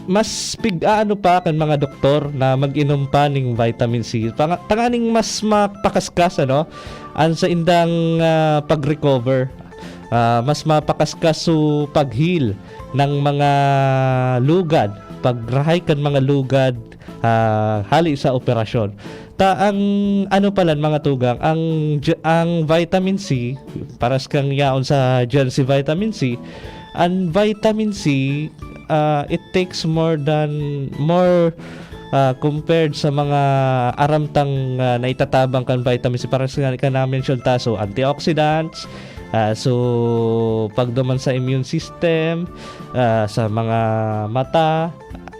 mas pig-aano pa kan mga doktor na mag-inom pa ning vitamin C. Panga-, tanganing mas mapakaskas, ano, ang saindang, ah, pag-recover. Ah, mas mapakaskas so pag-heal ng mga lugad, pagrahay kan mga lugad, ah, hali sa operasyon. Ta ang ano palan, mga tugang, ang j-, ang vitamin C, paras kang yaon sa Gen Z vitamin C, ang vitamin C, ah, it takes more than, more, ah, compared sa mga aramtang, ah, naitatabang kan vitamin C, parehas nga kan na-mention ta. So, antioxidants, ah, so, pagduman sa immune system, ah, sa mga mata,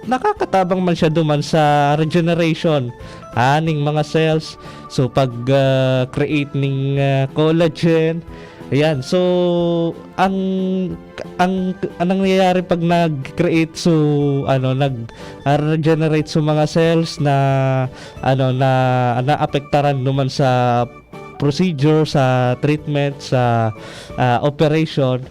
nakakatabang man siya duman sa regeneration, ah, ning mga cells. So, pag, ah, create ning, ah, collagen. Ayan. So, ang, ang, ang nangyayari pag nag-create, so, ano, nag, ah, regenerate, so, mga cells na, ano, na naapektaran duman sa procedure, sa treatment, sa, ah, operation,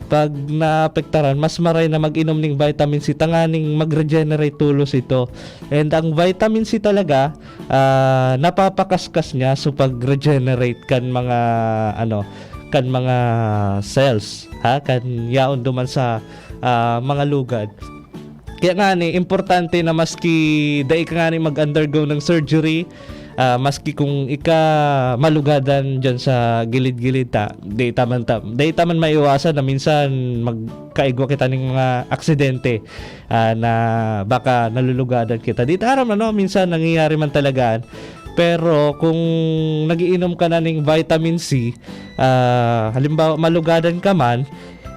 pag naapektaran, mas maray na mag-inom ning vitamin C tanganing mag-regenerate tolos ito. And ang vitamin C talaga, ah, napapakaskas niya, so pag-regenerate kan mga, ano, kan mga cells, ha, kan yaon duman sa, ah, mga lugad. Kaya nga ni, importante na maski dai ka nga ni mag-undergo ng surgery, ah, maski kung ika malugadan dyan sa gilid-gilid ta, di taman ta, di taman maiwasan na minsan magkaigwa kita ning mga aksidente, ah, na baka nalulugadan kita. Di ta aram, ano, minsan nangyayari man talaga. Pero kung nagiinom ka na ning vitamin C, ah, halimbawa, malugadan ka man,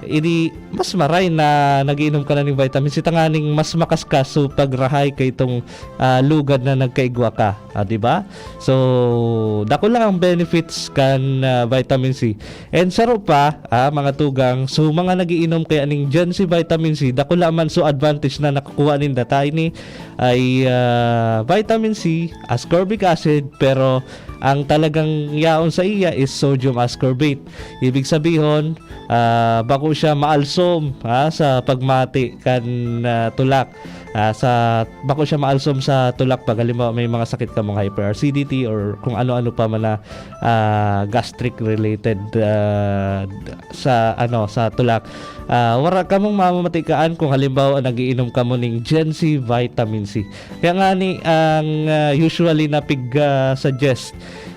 ini mas maray na nagiinom ka na ning vitamin C tanganing mas makaskas so pagrahay kaitong, ah, lugad na nagkaigwa ka, ah, di ba? So, dakula ang benefits kan, ah, vitamin C. And saro pa, ah, mga tugang, so mga nagiinom kaya ning Gen C vitamin C, dakula man so advantage na nakukuha ninda. Ta ini ay, ah, vitamin C, ascorbic acid, pero ang talagang yaon sa iya is sodium ascorbate. Ibig sabihon, ah, bako siya maalsom, ha, sa pagmati kan, ah, tulak. Ah, sa, bako siya maalsom sa tulak pag halimbawa may mga sakit kamong hyperacidity or kung ano-ano pa man na, ah, gastric related, ah, sa, ano, sa tulak. Ah, wara kamong mamamatikaan kung halimbawa nagiinom kamo ning Gen C vitamin C. Kaya nga ni ang, ah, usually na pig, ah, suggest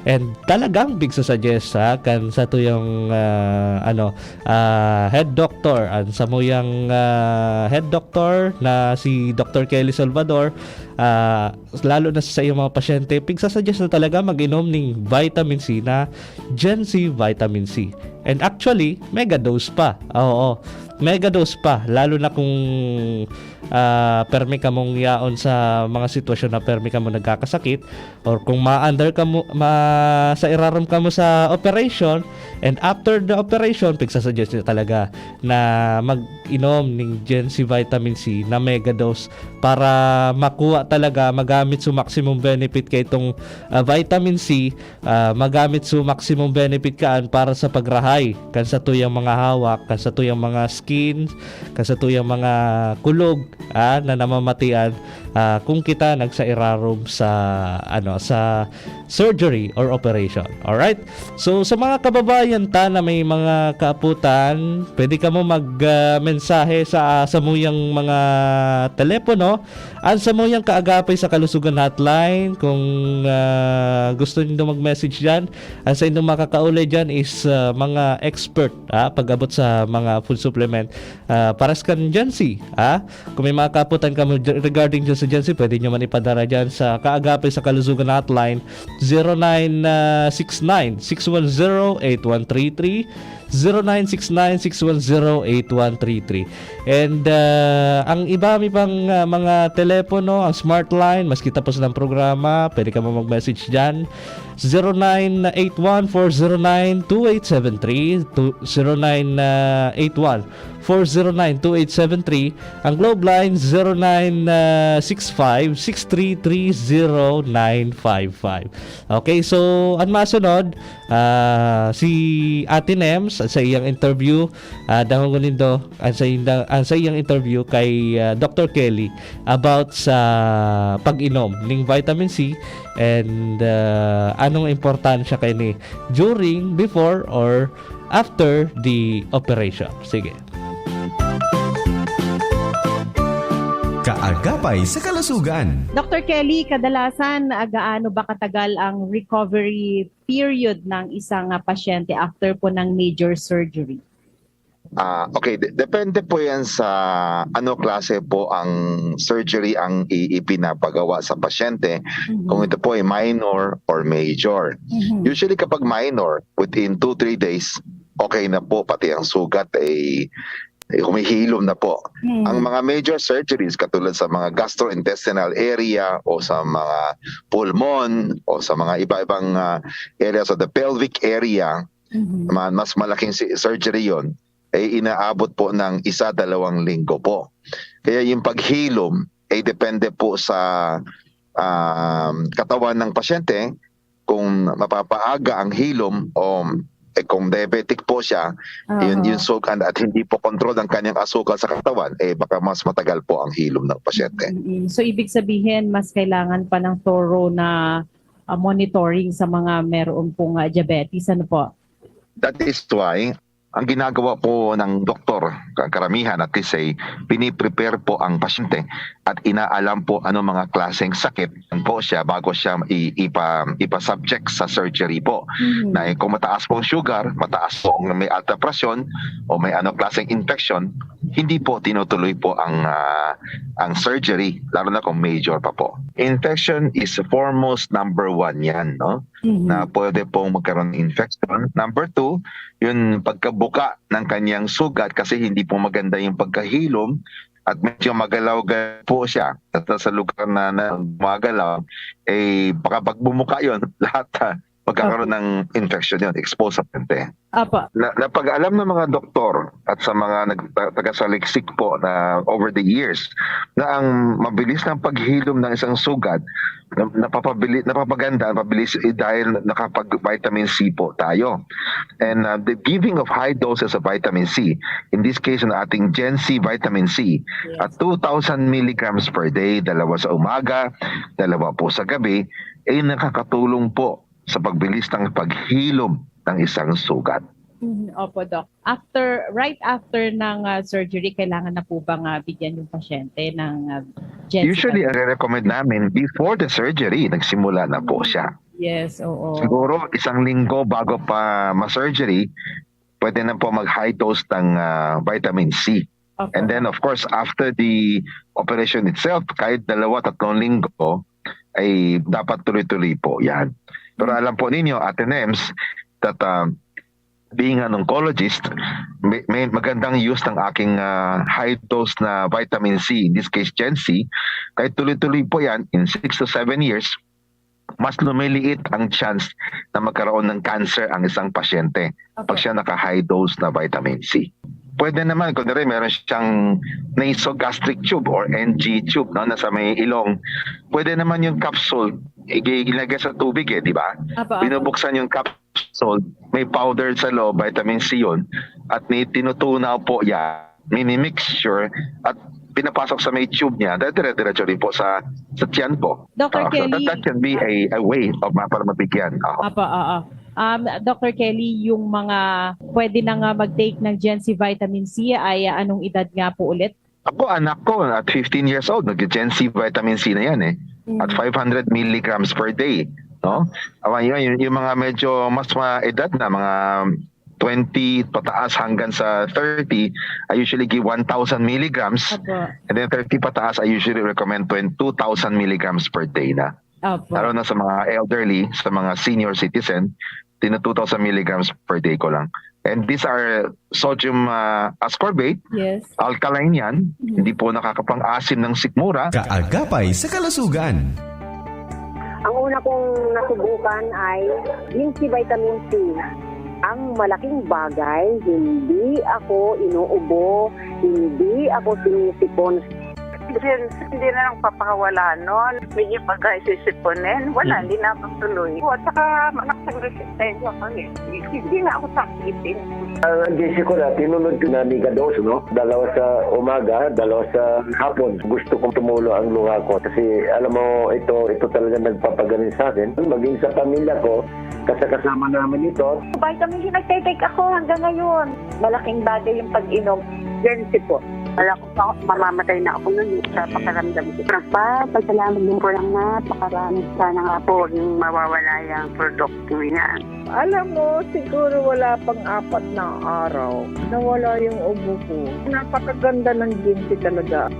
and talagang pig-suggest, ha, kan satuyang, ah, ano, ah, head doctor, ang samuyang, ah, head doctor na si Doctor Kelly Salvador, ah, lalo na sa iyang mga pasyente, pig-suggest na talaga mag-inom ning vitamin C na Gen C vitamin C. And actually, mega dose pa. Oo, mega dose pa. Lalo na kung, ah, permi kamong yaon sa mga sitwasyon na permi kamo nagkakasakit, or kung ma-under kamo, ma-, sa irarom kamo sa operation, and after the operation, pigsa-suggest niya talaga na mag-inom ning Gen C vitamin C na mega dose para makuha talaga, magamit sa maximum benefit kay itong, ah, vitamin C, ah, magamit sa maximum benefit kaan para sa pagrahay kan satuyang mga hawak, kan satuyang mga skin, kan satuyang mga kulog, ah, na namamatian, ah, kung kita nagsairarom sa, ano, sa surgery or operation. Alright? So, sa mga kababayan ta na may mga kaaputan, pwede kamo mag, ah, mensahe sa, ah, samuyang mga telepono. Ang samuyang Kaagapay sa Kalusugan Hotline, kung, ah, gusto nindo mag-message diyan, ang saindong makakaulay diyan is, ah, mga expert, ah, pag-abot sa mga food supplement. Ah, pares kan Gen Z, ah. Kung may mga kaaputan kamo dyan, regarding dyan sa Gen Z, pwede nyo man ipadara dyan sa Kaagapay sa Kalusugan Hotline, zero nine six nine, six one zero, eight one three three, zero nine six nine, six one zero, eight one three three. And, ah, ang iba, may pang, ah, mga telepono, ang Smart Line, maski tapos ng programa, pwede ka mo mag-message dyan. Zero nine eight one four zero nine two eight seven three, to, zero nine eight one four zero nine two eight seven three. Ang Globe Line, zero nine six five six three three zero nine five five. Okay, so, ang masunod, ah, si Ate Nems sa iyang interview, ah, dangogon nindo, ang sa inda-, ang sa iyang interview kay, ah, Doctor Kelly about sa pag-inom ning vitamin C and, ah, anong importansya kay ni during, before, or after the operation. Sige. Kaagapay sa kalusugan. Doctor Kelly, kadalasan, ah, gaano ba katagal ang recovery period ng isang, ah, pasyente after po ng major surgery? Ah, okay, de- depende po 'yan sa ano klase po ang surgery ang i- ipinapagawa sa pasyente, kung Mhm. ito po ay minor or major. Mhm. Usually kapag minor, within two, three days, okay na po, pati ang sugat ay, ay humihilom na po. Mhm. Ang mga major surgeries katulad sa mga gastrointestinal area o sa mga pulmon o sa mga iba-ibang, ah, areas of the pelvic area, Mhm. ma- mas malaking si- surgery 'yon, ay inaabot po ng isa, dalawang linggo po. Kaya yung paghilom ay depende po sa, um, katawan ng pasyente, kung mapapaaga ang hilom o, eh, kung diabetic po siya, yun, Aha. yung sugat at hindi po control ang kanyang asukal sa katawan, eh, baka mas matagal po ang hilom ng pasyente. Mm. So, ibig sabihin, mas kailangan pa ng thorough na, ah, monitoring sa mga meron pong, ah, diabetes. Ano po? That is why ang ginagawa po ng doktor, ka- karamihan at least ay piniprepare po ang pasyente at inaalam po ano mga klaseng sakit po siya bago siya i- ipa, ipa-subject sa surgery po. Mhm. Na, eh, kung mataas po ang sugar, mataas po ang may alta presyon o may ano klaseng infection, hindi po tinutuloy po ang, ah, ang surgery, lalo na kung major pa po. Infection is foremost number one 'yan, no? Mhm. Na pwede pong magkaroon ng infection. Number two, yung pagkabuka ng kanyang sugat kasi hindi po maganda yung pagkahilom at medyo magalaw-galaw po siya. At sa lugar na, na gumagalaw, eh, baka pag bumuka 'yon, lahat, ah, magkakaroon Okay. ng infection 'yon, exposed sa pasyente. Apo. Na, napag-alam ng mga doktor at sa mga nag-, ta-, taga-saliksik po na over the years na ang mabilis ng paghilom ng isang sugat na, napapabili-, napapaganda, mabilis, eh, dahil nakapag-vitamin C po tayo. And, uh, the giving of high doses of vitamin C, in this case, ang ating Gen C vitamin C, Yes. at two thousand milligrams per day, dalawa sa umaga, dalawa po sa gabi, ay nakakatulong po sa pagbilis ng paghilom ng isang sugat. Mhm, opo, Doc. After, right after ng, ah, surgery, kailangan na po bang, ah, bigyan yung pasyente ng, ah, Gen C Usually, vitamin? Ang recommend namin, before the surgery, nagsimula na po siya. Yes, oo. Siguro isang linggo bago pa ma-surgery, pwede na po mag-high dose ng, ah, vitamin C. Opo. And then, of course, after the operation itself, kahit dalawa, tatlong linggo, ay dapat tuloy-tuloy po 'yan. Pero Mm. alam po ninyo, Ate Nems, that, ah, being an oncologist, may, may magandang use ng aking, ah, high dose na vitamin C, in this case, Gen C, kahit tuloy-tuloy po 'yan, in six to seven years, mas lumiliit ang chance na magkaroon ng cancer ang isang pasyente Opo. pag siya naka-high dose na vitamin C. Pwede naman, kung meron siyang nasogastric tube or N G tube, no, nasa may ilong, pwede naman yung capsule, igi-, ilagay sa tubig eh, di ba? Apo, apo. Binubuksan yung capsule, may powder sa loob, vitamin C 'yon, at ni-, tinutunaw po yan, mini-mixture, at pinapasok sa may tube niya, dahil dire-diretso rin po sa, sa tiyan po. Doctor Ah, so Kelly, that, that can be a, a way of ma-, para mabigyan. Ah. Apo, oo. Um, Doctor Kelly, yung mga pwede na nga mag-take ng Gen C vitamin C ay, ah, anong edad nga po ulit? Ako, anak ko, at fifteen years old, nag-Gen C vitamin C na yan eh. Mm. At five hundred milligrams per day. No? Awa, yun, yun, yung mga medyo mas ma-edad na, mga twenty pataas hanggang sa thirty, I usually give one thousand milligrams. Apo. And then thirty pataas, I usually recommend twen-, two thousand milligrams per day na. Apo. Lalo na sa mga elderly, sa mga senior citizen, tina two thousand milligrams per day ko lang. And these are sodium, ah, ascorbate, Yes. alkaline yan, Mhm. hindi po nakakapang-asim ng sikmura. Kaagapay sa kalusugan. Ang una kong nasubukan ay Gen C vitamin C. Ang malaking bagay, hindi ako inuubo, hindi ako sinisipon. Then, hindi na lang papakawala nun. Medyo pagka sisiponin, wala, Hmm. hindi na ako tuloy. At saka, malakas ang resistensya ko eh. Hindi na ako sakitin. Ang Gen C ko na, tinunod ko na mega dose, no? Dalawa sa umaga, dalawa sa hapon. Gusto kong tumulo ang luha ko. Kasi, alam mo, ito, ito talaga nagpapagaling sa akin. Maging sa pamilya ko, kasakasama namin ito. Vitamin C, nagtitake ako hanggang ngayon. Malaking bagay yung pag-inom. Gen C po. Wala ko pa, mamamatay na ako nun eh, sa pakiramdam ko. Nagpapasalamat din po ng napakarami. Sana nga po, maging mawawala yung produkto yan. Alam mo, siguro wala pang apat na araw, nawala yung ubo ko. Napakaganda ng Ginty talaga.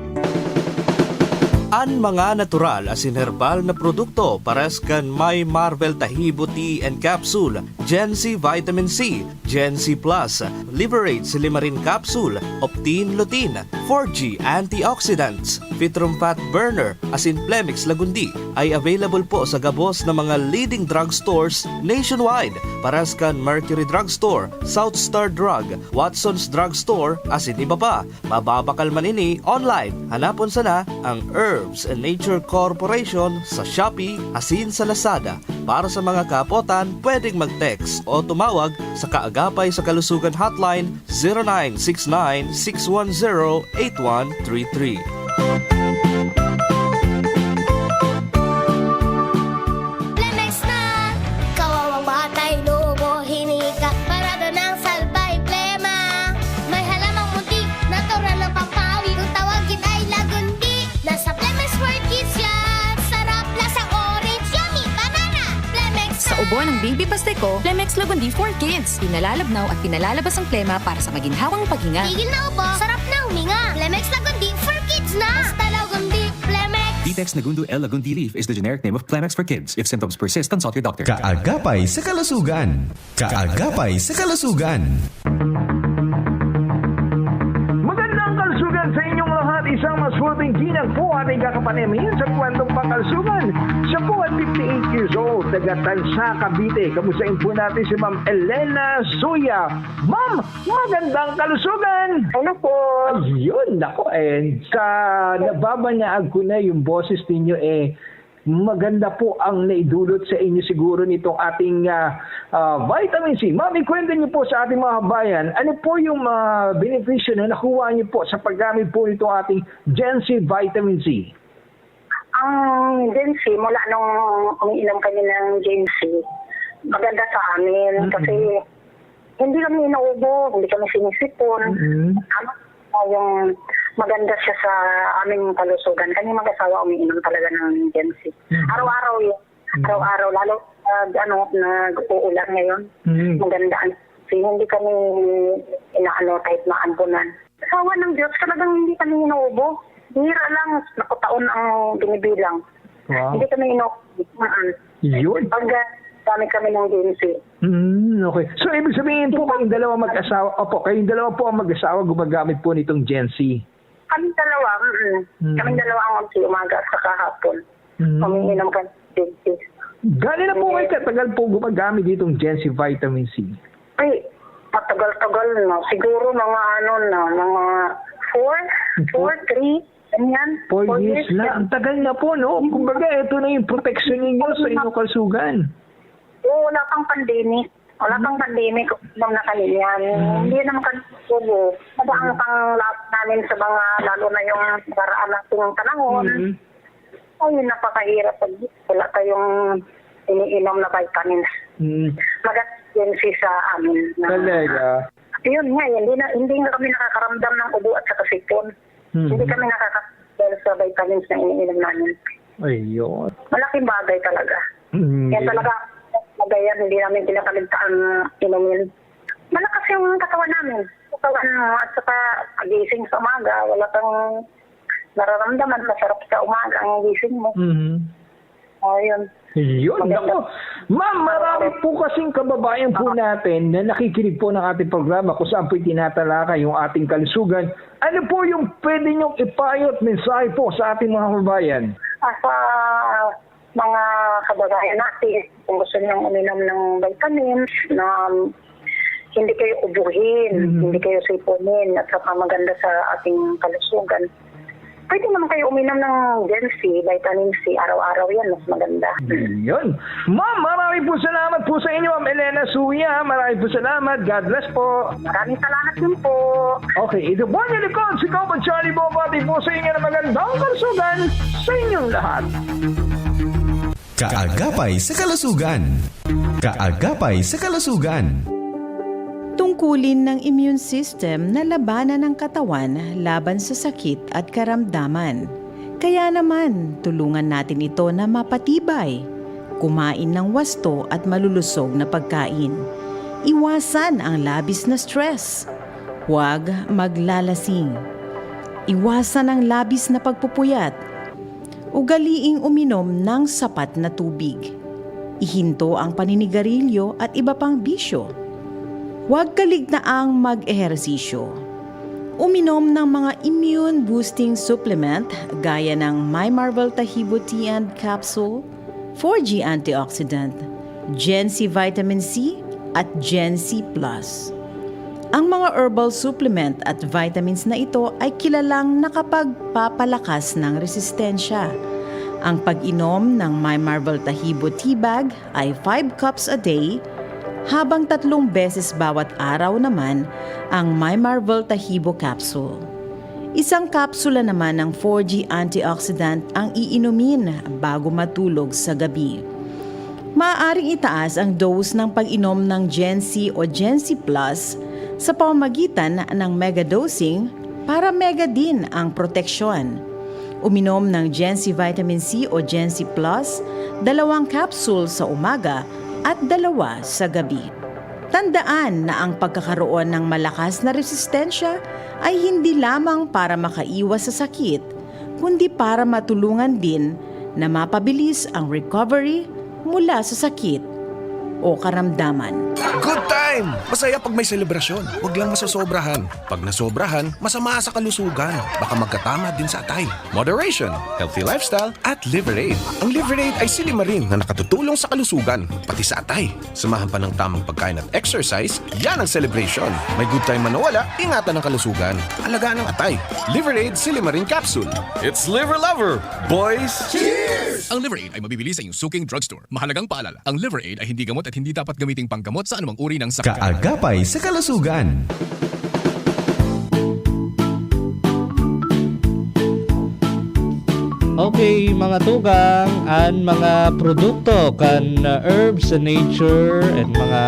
An mga natural asin herbal na produkto pares kan My Marvel Tahibo Tea and Capsule, Gen C Vitamin C, Gen C Plus, Liverage Silimarin Capsule, Optin Lutein, four G Antioxidants, Fitrum Fat Burner, asin Plemex Lagundi ay available po sa gabos na mga leading drugstores nationwide, pares kan Mercury Drugstore, South Star Drug, Watson's Drugstore, asin iba pa. Mababakal man ini online. Hanapon sana ang Herbs and Nature Corporation sa Shopee asin sa Lazada. Para sa mga kaapotan, pwedeng mag-text o tumawag sa Kaagapay sa Kalusugan Hotline, zero nine six nine six one zero eight one three three. Plemex na! Kawawang batay, lobo, hinika, parada ng salbay, plema. May halamang munti, natural na pampawi. Kung tawagin ay lagundi, nasa Plemex for Kids yan. Sarap, lasang orange, yummy, banana. Plemex Sa ubo ng baby pastiko, Plemex Lagundi for Kids. Pinalalabnaw at pinalalabas ang plema para sa maginhawang paghinga. Tigil na ubo, sarap na huminga. Plemex Lagundi for Kids na. Basta Lagundi, Plemex. Vitex Nagundo L Lagundi Leaf is the generic name of Plemex for Kids. If symptoms persist, consult your doctor. Kaagapay sa kalusugan. Kaagapay sa kalusugan. Magandang kalusugan sa inyong lahat. Isang mas mabuting ginang po ating kakapanayam sa kwentong pangkalusugan. Siya po ay fifty-eight years old, taga Tansa, Cavite. Kamustahin po natin si Ma'am Elena Suya. Ma'am, magandang kalusugan! Hello po. Ayun, nako eh. Sa nababanyag ko na yung boses ninyo eh, maganda po ang naidulot sa inyo siguro nitong ating ah, ah, vitamin C. Ma'am, ikwento niyo po sa ating mga kabayan, ano po yung mga benepisyo na nakuha niyo po sa paggamit po nitong ating Gen C vitamin C? Ang Gen C, mula nung umiinom kami ng Gen C, maganda sa amin kasi hindi kami inuubo, hindi kami sinisipon. Mm. Ano, yung maganda siya sa aming kalusugan. Kami mag-asawa umiinom talaga ng Gen C. Araw-araw yun. Araw-araw, lalo pag ano, nag-uulan ngayon. Mm. Maganda ang kasi hindi kami inaano kahit maampunan. Sa awa ng Diyos, talagang hindi kami inuubo. Bihira lang, nakutaon ang binibilang. Wow. Hindi kami inuubo. Mm-mm. Yun. Pag ah, gamit kami ng Gen C. Mm, okay. So, ibig sabihin po, kayong dalawa mag-asawa, opo, kayong dalawa po ang mag-asawa gumagamit po nitong Gen C. Kami dalawa, mm Mm. Kami dalawa ang mag-, umaga at saka hapon. Mm. Umiinom kami ng Gen C. Gano'n na po kayo katagal po gumagamit ditong Gen C vitamin C? Ay, matagal-tagal na. Siguro mga ano na, mga four, four, three, ganyan. Four years na. Ang tagal na po, no? Kumbaga, ito na yung protection ninyo sa inyong kalusugan. Oo, wala pang pandemic. Wala pang pandemic, nung na kami yan. Hindi naman kami susubo. Madaang pang lahat namin sa mga, lalo na yung nakaraan nating panahon. Mm. Ay, napakahirap pag wala kayong iniinom na vitamins. Mm. Maganda sa amin. Na, Talaga. Yun nga, hindi, na, hindi nga kami nakakaramdam ng ubo at saka sipon. Mm. Hindi kami nakakaramdam sa vitamins na iniinom namin. Ayun. Malaking bagay talaga. Mm. Yan talaga, bagay yan, hindi namin pinakaligtaan inumin. Malakas yung katawan namin. Katawan mo at saka pagising sa umaga, wala kang nararamdaman, masarap sa umaga ang gising mo. Mhm. O, yun. Yun, nako. Ma'am, marami po kasing kababayan po natin na nakikinig po ng ating programa kung saan po'y tinatalakay yung ating kalusugan. Ano po yung pwede niyong ipayo at mensahe po sa ating mga kababayan? Ah, sa mga kababayan natin, kung gusto niyong uminom ng vitamins na hindi kayo ubuhin, hindi kayo sipunin, at saka maganda sa ating kalusugan, pwede naman kayo uminom ng Gen C, vitamin C, araw-araw yan, mas maganda. Yun. Ma'am, marami po salamat po sa inyo, Ma'am Elena Suya. Marami po salamat. God bless po. Maraming salamat din po. Okay, ito po ang likod, si Copa Charlie Bobati po sa inyo na magandang kalusugan sa inyong lahat. Kaagapay sa kalusugan. Kaagapay sa kalusugan. Kulin ng immune system na labanan ang katawan laban sa sakit at karamdaman. Kaya naman, tulungan natin ito na mapatibay. Kumain ng wasto at malulusog na pagkain. Iwasan ang labis na stress. Huwag maglalasing. Iwasan ang labis na pagpupuyat. Ugaliing uminom ng sapat na tubig. Ihinto ang paninigarilyo at iba pang bisyo. Huwag kaligtaang mag-ehersisyo. Uminom ng mga immune boosting supplement gaya ng My Marvel Tahibo Tea and Capsule, four G Antioxidant, Gen C Vitamin C, at Gen C Plus. Ang mga herbal supplement at vitamins na ito ay kilalang nakapagpapalakas ng resistensya. Ang pag-inom ng My Marvel Tahibo Tea Bag ay five cups a day, habang tatlong beses bawat araw naman ang My Marvel Tahibo Capsule. Isang kapsula naman ng four G antioxidant ang iinumin bago matulog sa gabi. Maaaring itaas ang dose ng pag-inom ng Gen C o Gen C Plus sa pamamagitan ng mega dosing para mega din ang proteksyon. Uminom ng Gen C Vitamin C o Gen C Plus, dalawang capsule sa umaga at dalawa sa gabi. Tandaan na ang pagkakaroon ng malakas na resistensya ay hindi lamang para makaiwas sa sakit, kundi para matulungan din na mapabilis ang recovery mula sa sakit o karamdaman. Good time! Masaya pag may selebrasyon. Huwag lang masosobrahan. Pag nasobrahan, masama sa kalusugan. Baka magkatama din sa atay. Moderation, healthy lifestyle, at Liver Aid. Ang Liver Aid ay silimarin na nakatutulong sa kalusugan, pati sa atay. Samahan pa ng tamang pagkain at exercise, yan ang celebration. May good time man o wala, ingatan ang kalusugan. Alagaan ang atay. Liver Aid Silimarin Capsule. It's Liver Lover, boys! Cheers! Ang Liver Aid ay mabibili sa inyong suking drugstore. Mahalagang paalala, ang Liver Aid ay hindi gamot at hindi dapat gamiting panggamot sa anumang uri ng sakit. Kaagapay sa kalusugan. Okay, mga tugang, an mga produkto kan uh, herbs and nature and mga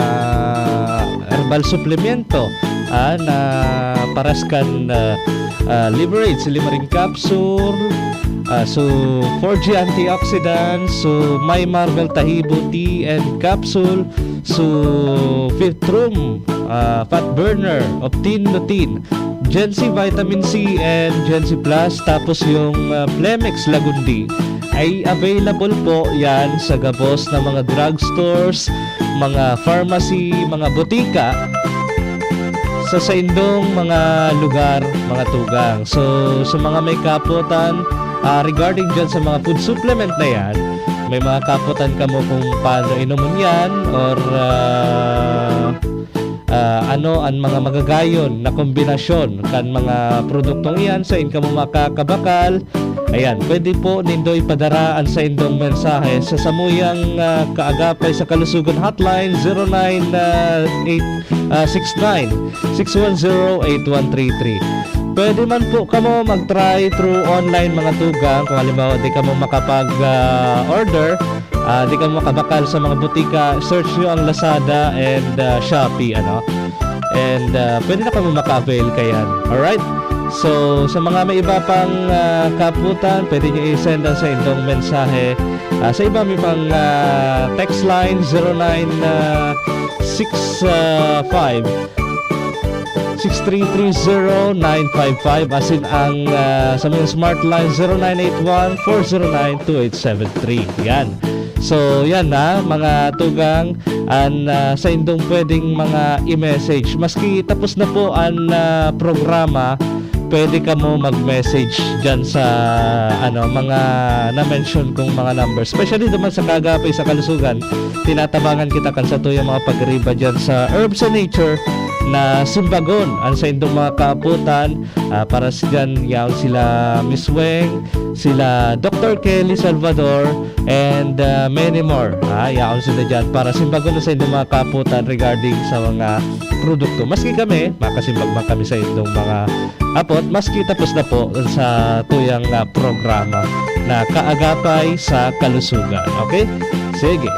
herbal suplemento ah, na paras kan uh, uh, Liver Aid, Silimarin Capsule, uh, so four G antioxidants, so My Marvel Tahibo Tea and Capsule, so Vitrum, uh, Fat Burner, Optin Lutein, Gen C Vitamin C and Gen C Plus, tapos yung uh, Plemex Lagundi ay available po yan sa gabos na mga drugstores, mga pharmacy, mga botika sa saindong mga lugar, mga tugang. So, sa mga may kapotan, uh, regarding dyan sa mga food supplement na yan, may mga kapotan kamo kung paano inomon yan or uh, uh, ano ang mga magagayon na kombinasyon kan mga produktong iyan sa in kamo makakabakal. Ayan, pwede po nindo ipadara ang saindong mensahe sa samuyang uh, kaagapay sa kalusugan hotline zero nine eight six nine six one zero eight one three three. Pwede man po kamo mag-try through online mga tugang kung halimbawa di kamo makapag-order. Uh, di kamo makabakal sa mga butika, search nyo ang Lazada and uh, Shopee, ano? And uh, pwede na kamo maka-avail kayan. Alright? So, sa mga may iba pang uh, kaputan, pwede nyo i-send ang sa indong mensahe. Uh, sa iba may pang uh, text line, zero nine six five six three three zero nine five five, asin ang uh, sa mga smart line zero nine eight one four zero nine two eight seven three. Yan. So, yan na, mga tugang, an uh, sa indong pwedeng mga i-message. Maski tapos na po ang uh, programa, pwede kamo mag-message dyan sa ano mga na-mention kong mga number. Especially naman sa kagapay sa kalusugan, tinatabangan kita kan sa tuyang mga pagriba dyan sa Herbs and Nature na simbagon ang sa indong mga kaaputan uh, para sa dyan yaon sila Miss Weng, sila Doctor Kelly Salvador, and uh, many more. Ah, yaon sila dyan para simbagon na sa indong mga kaaputan regarding sa mga produkto. Maski kami, makasimbag man kami sa indong mga apot, maski tapos na po sa tuyang uh, programa na kaagapay sa kalusugan. Okay? Sige.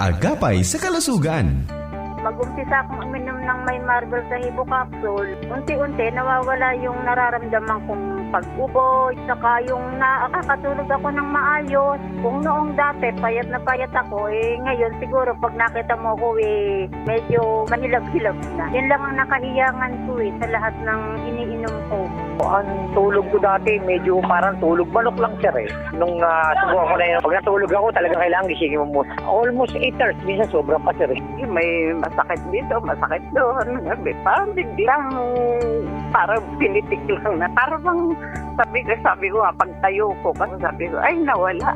Kaagapay sa kalusugan. Mag-umpisa akong uminom ng may marble sa Hibocapsule. Unti-unti, nawawala yung nararamdaman kong pag-ubo, saka yung nakakatulog ako ng maayos. Kung noong dati, payat na payat ako, eh, ngayon siguro pag nakita mo ako, eh, medyo mahilab-hilab na. Yun lang ang nakahiyangan ko, eh, sa lahat ng iniinom ko. Ang tulog ko dati, medyo parang tulog manok lang, sir, eh. Nung, ah, subukan ko na yun, pag natulog ako, talagang kailangan gisingin mo muna. Almost eight hours, minsan sobra pa, sir, eh. May masakit dito, masakit doon. Sabi, parang biglang, parang pinitik lang na, parang bang, sabi ko, sabi ko nga, pagtayo ko, kasi sabi ko, "Ay, nawala."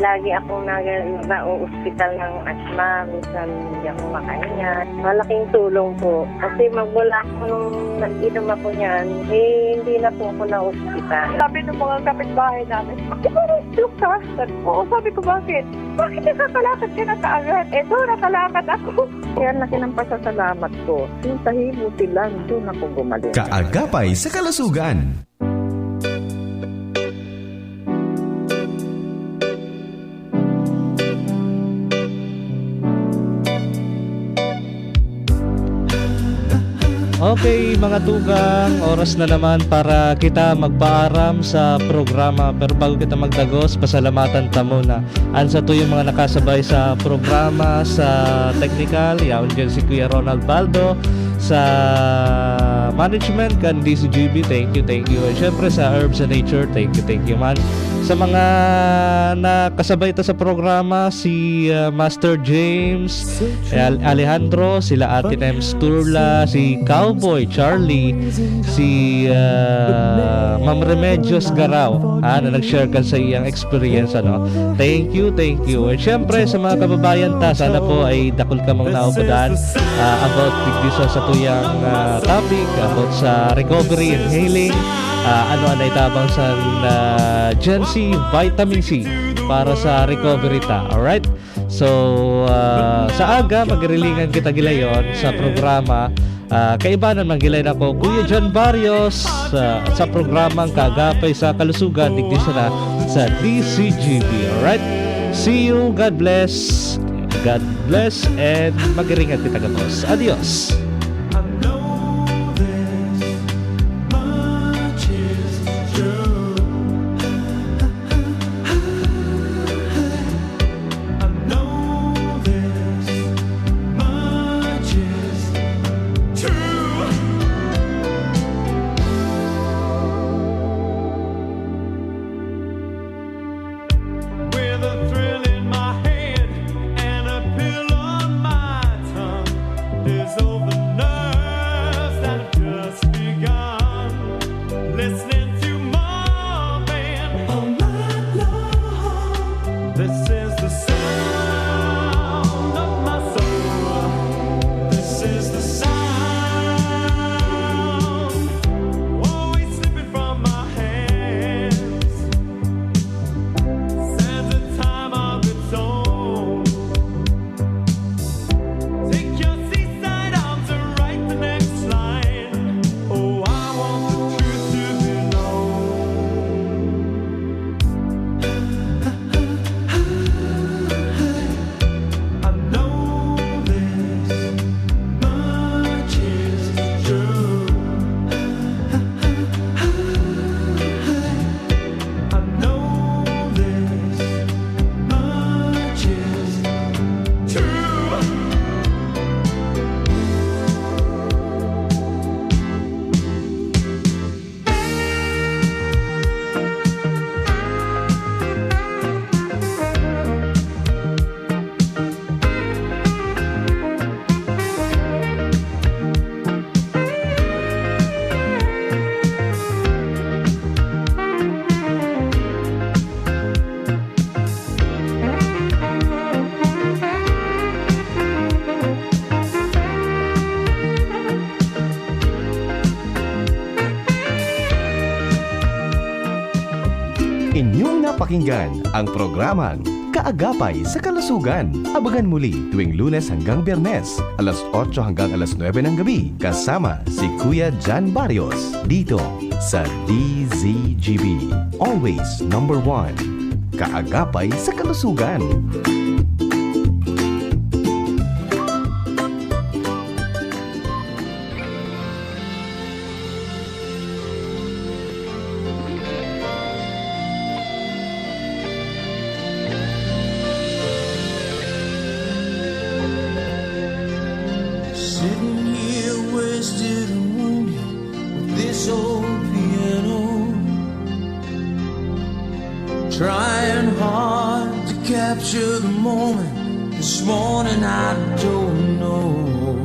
Lagi akong nag-, nauospital ng asma, minsan hindi ako makahinga. Malaking tulong po. Kasi magmula po nung nag-inom ako niyan, eh, hindi na po ako na-ospital. Sabi ng mga kapitbahay namin, "Bakit parang stroke ka?" Sabi ko, "Oo." Sabi ko, "Bakit?" "Bakit nakakalakad ka na kaagad?" "Eto, nakalakad ako." Kaya laki ng pasasalamat ko. Yung tahimik lang, doon ako gumaling. Kaagapay sa kalusugan. Okay, mga tugang, oras na naman para kita magpaaram sa programa. Pero bago kita magdagos, pasalamatan ta muna an satuyang mga nakasabay sa programa, sa technical, yaon dyan si Kuya Ronald Baldo, sa management kan D C G B, thank you, thank you. And syempre sa Herbs and Nature, thank you, thank you man. Sa mga nakasabay ta sa programa, si, uh, Master James, eh, Al-, Alejandro, sila Ate Nems Turla, si Cowboy Charlie, si, uh, Ma'am Remedios Garao, ha, na nag-share kan sa iyang experience, ano. Thank you, thank you. And syempre, sa mga kababayan ta, sana po ay dakul kamong naubadan, ah, about digdi sa satuyang, ah, topic, about sa recovery and healing. Ah, ano ang naitabang sa, ah, Gen Z, vitamin C para sa recovery ta. Alright? So, ah, sa aga, magrilingan kita gilayon sa programa. Ah, kaibanan man gilay nako, Kuya John Barrios, ah, sa programang Kaagapay sa Kalusugan, digdi sana sa D C G B. Alright? See you. God bless. God bless and magrilingan kita gabos. Adios. I know this much is true. I know this much is true. With a thrill in my head and a pill on my tongue, there's all the nerves that have just begun. Listening to Marvin all night long. This is the sound of my soul. This is the sound. Always slipping from my hands. Stands a time of its own. Take your seaside arms and write the next line. Oh, I want the truth to be known. I know this much is true. I know this much is true. Inyong napakinggan ang programang Kaagapay sa Kalusugan. Abangan muli tuwing Lunes hanggang Biyernes, alas otso hanggang alas nuebe ng gabi, kasama si Kuya Jan Barrios, dito sa D Z G B. Always number one. Kaagapay sa kalusugan. Sitting here wasted and wounded with this old piano, trying hard to capture the moment. This morning I don't know.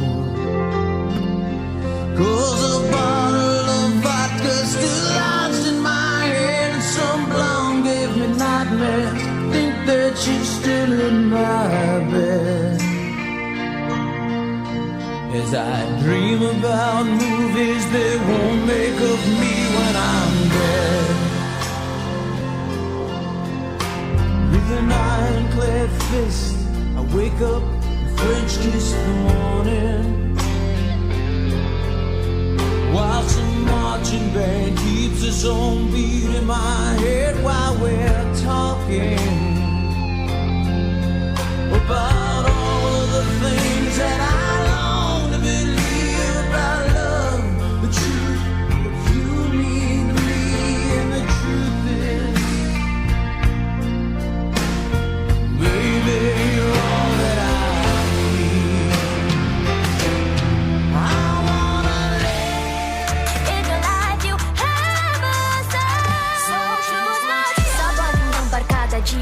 Cause a bottle of vodka still lodged in my head, and some blonde gave me nightmares. Think that she's still in my bed. As I dream about movies they won't make of me when I'm dead. With an ironclad fist, I wake up and French kiss the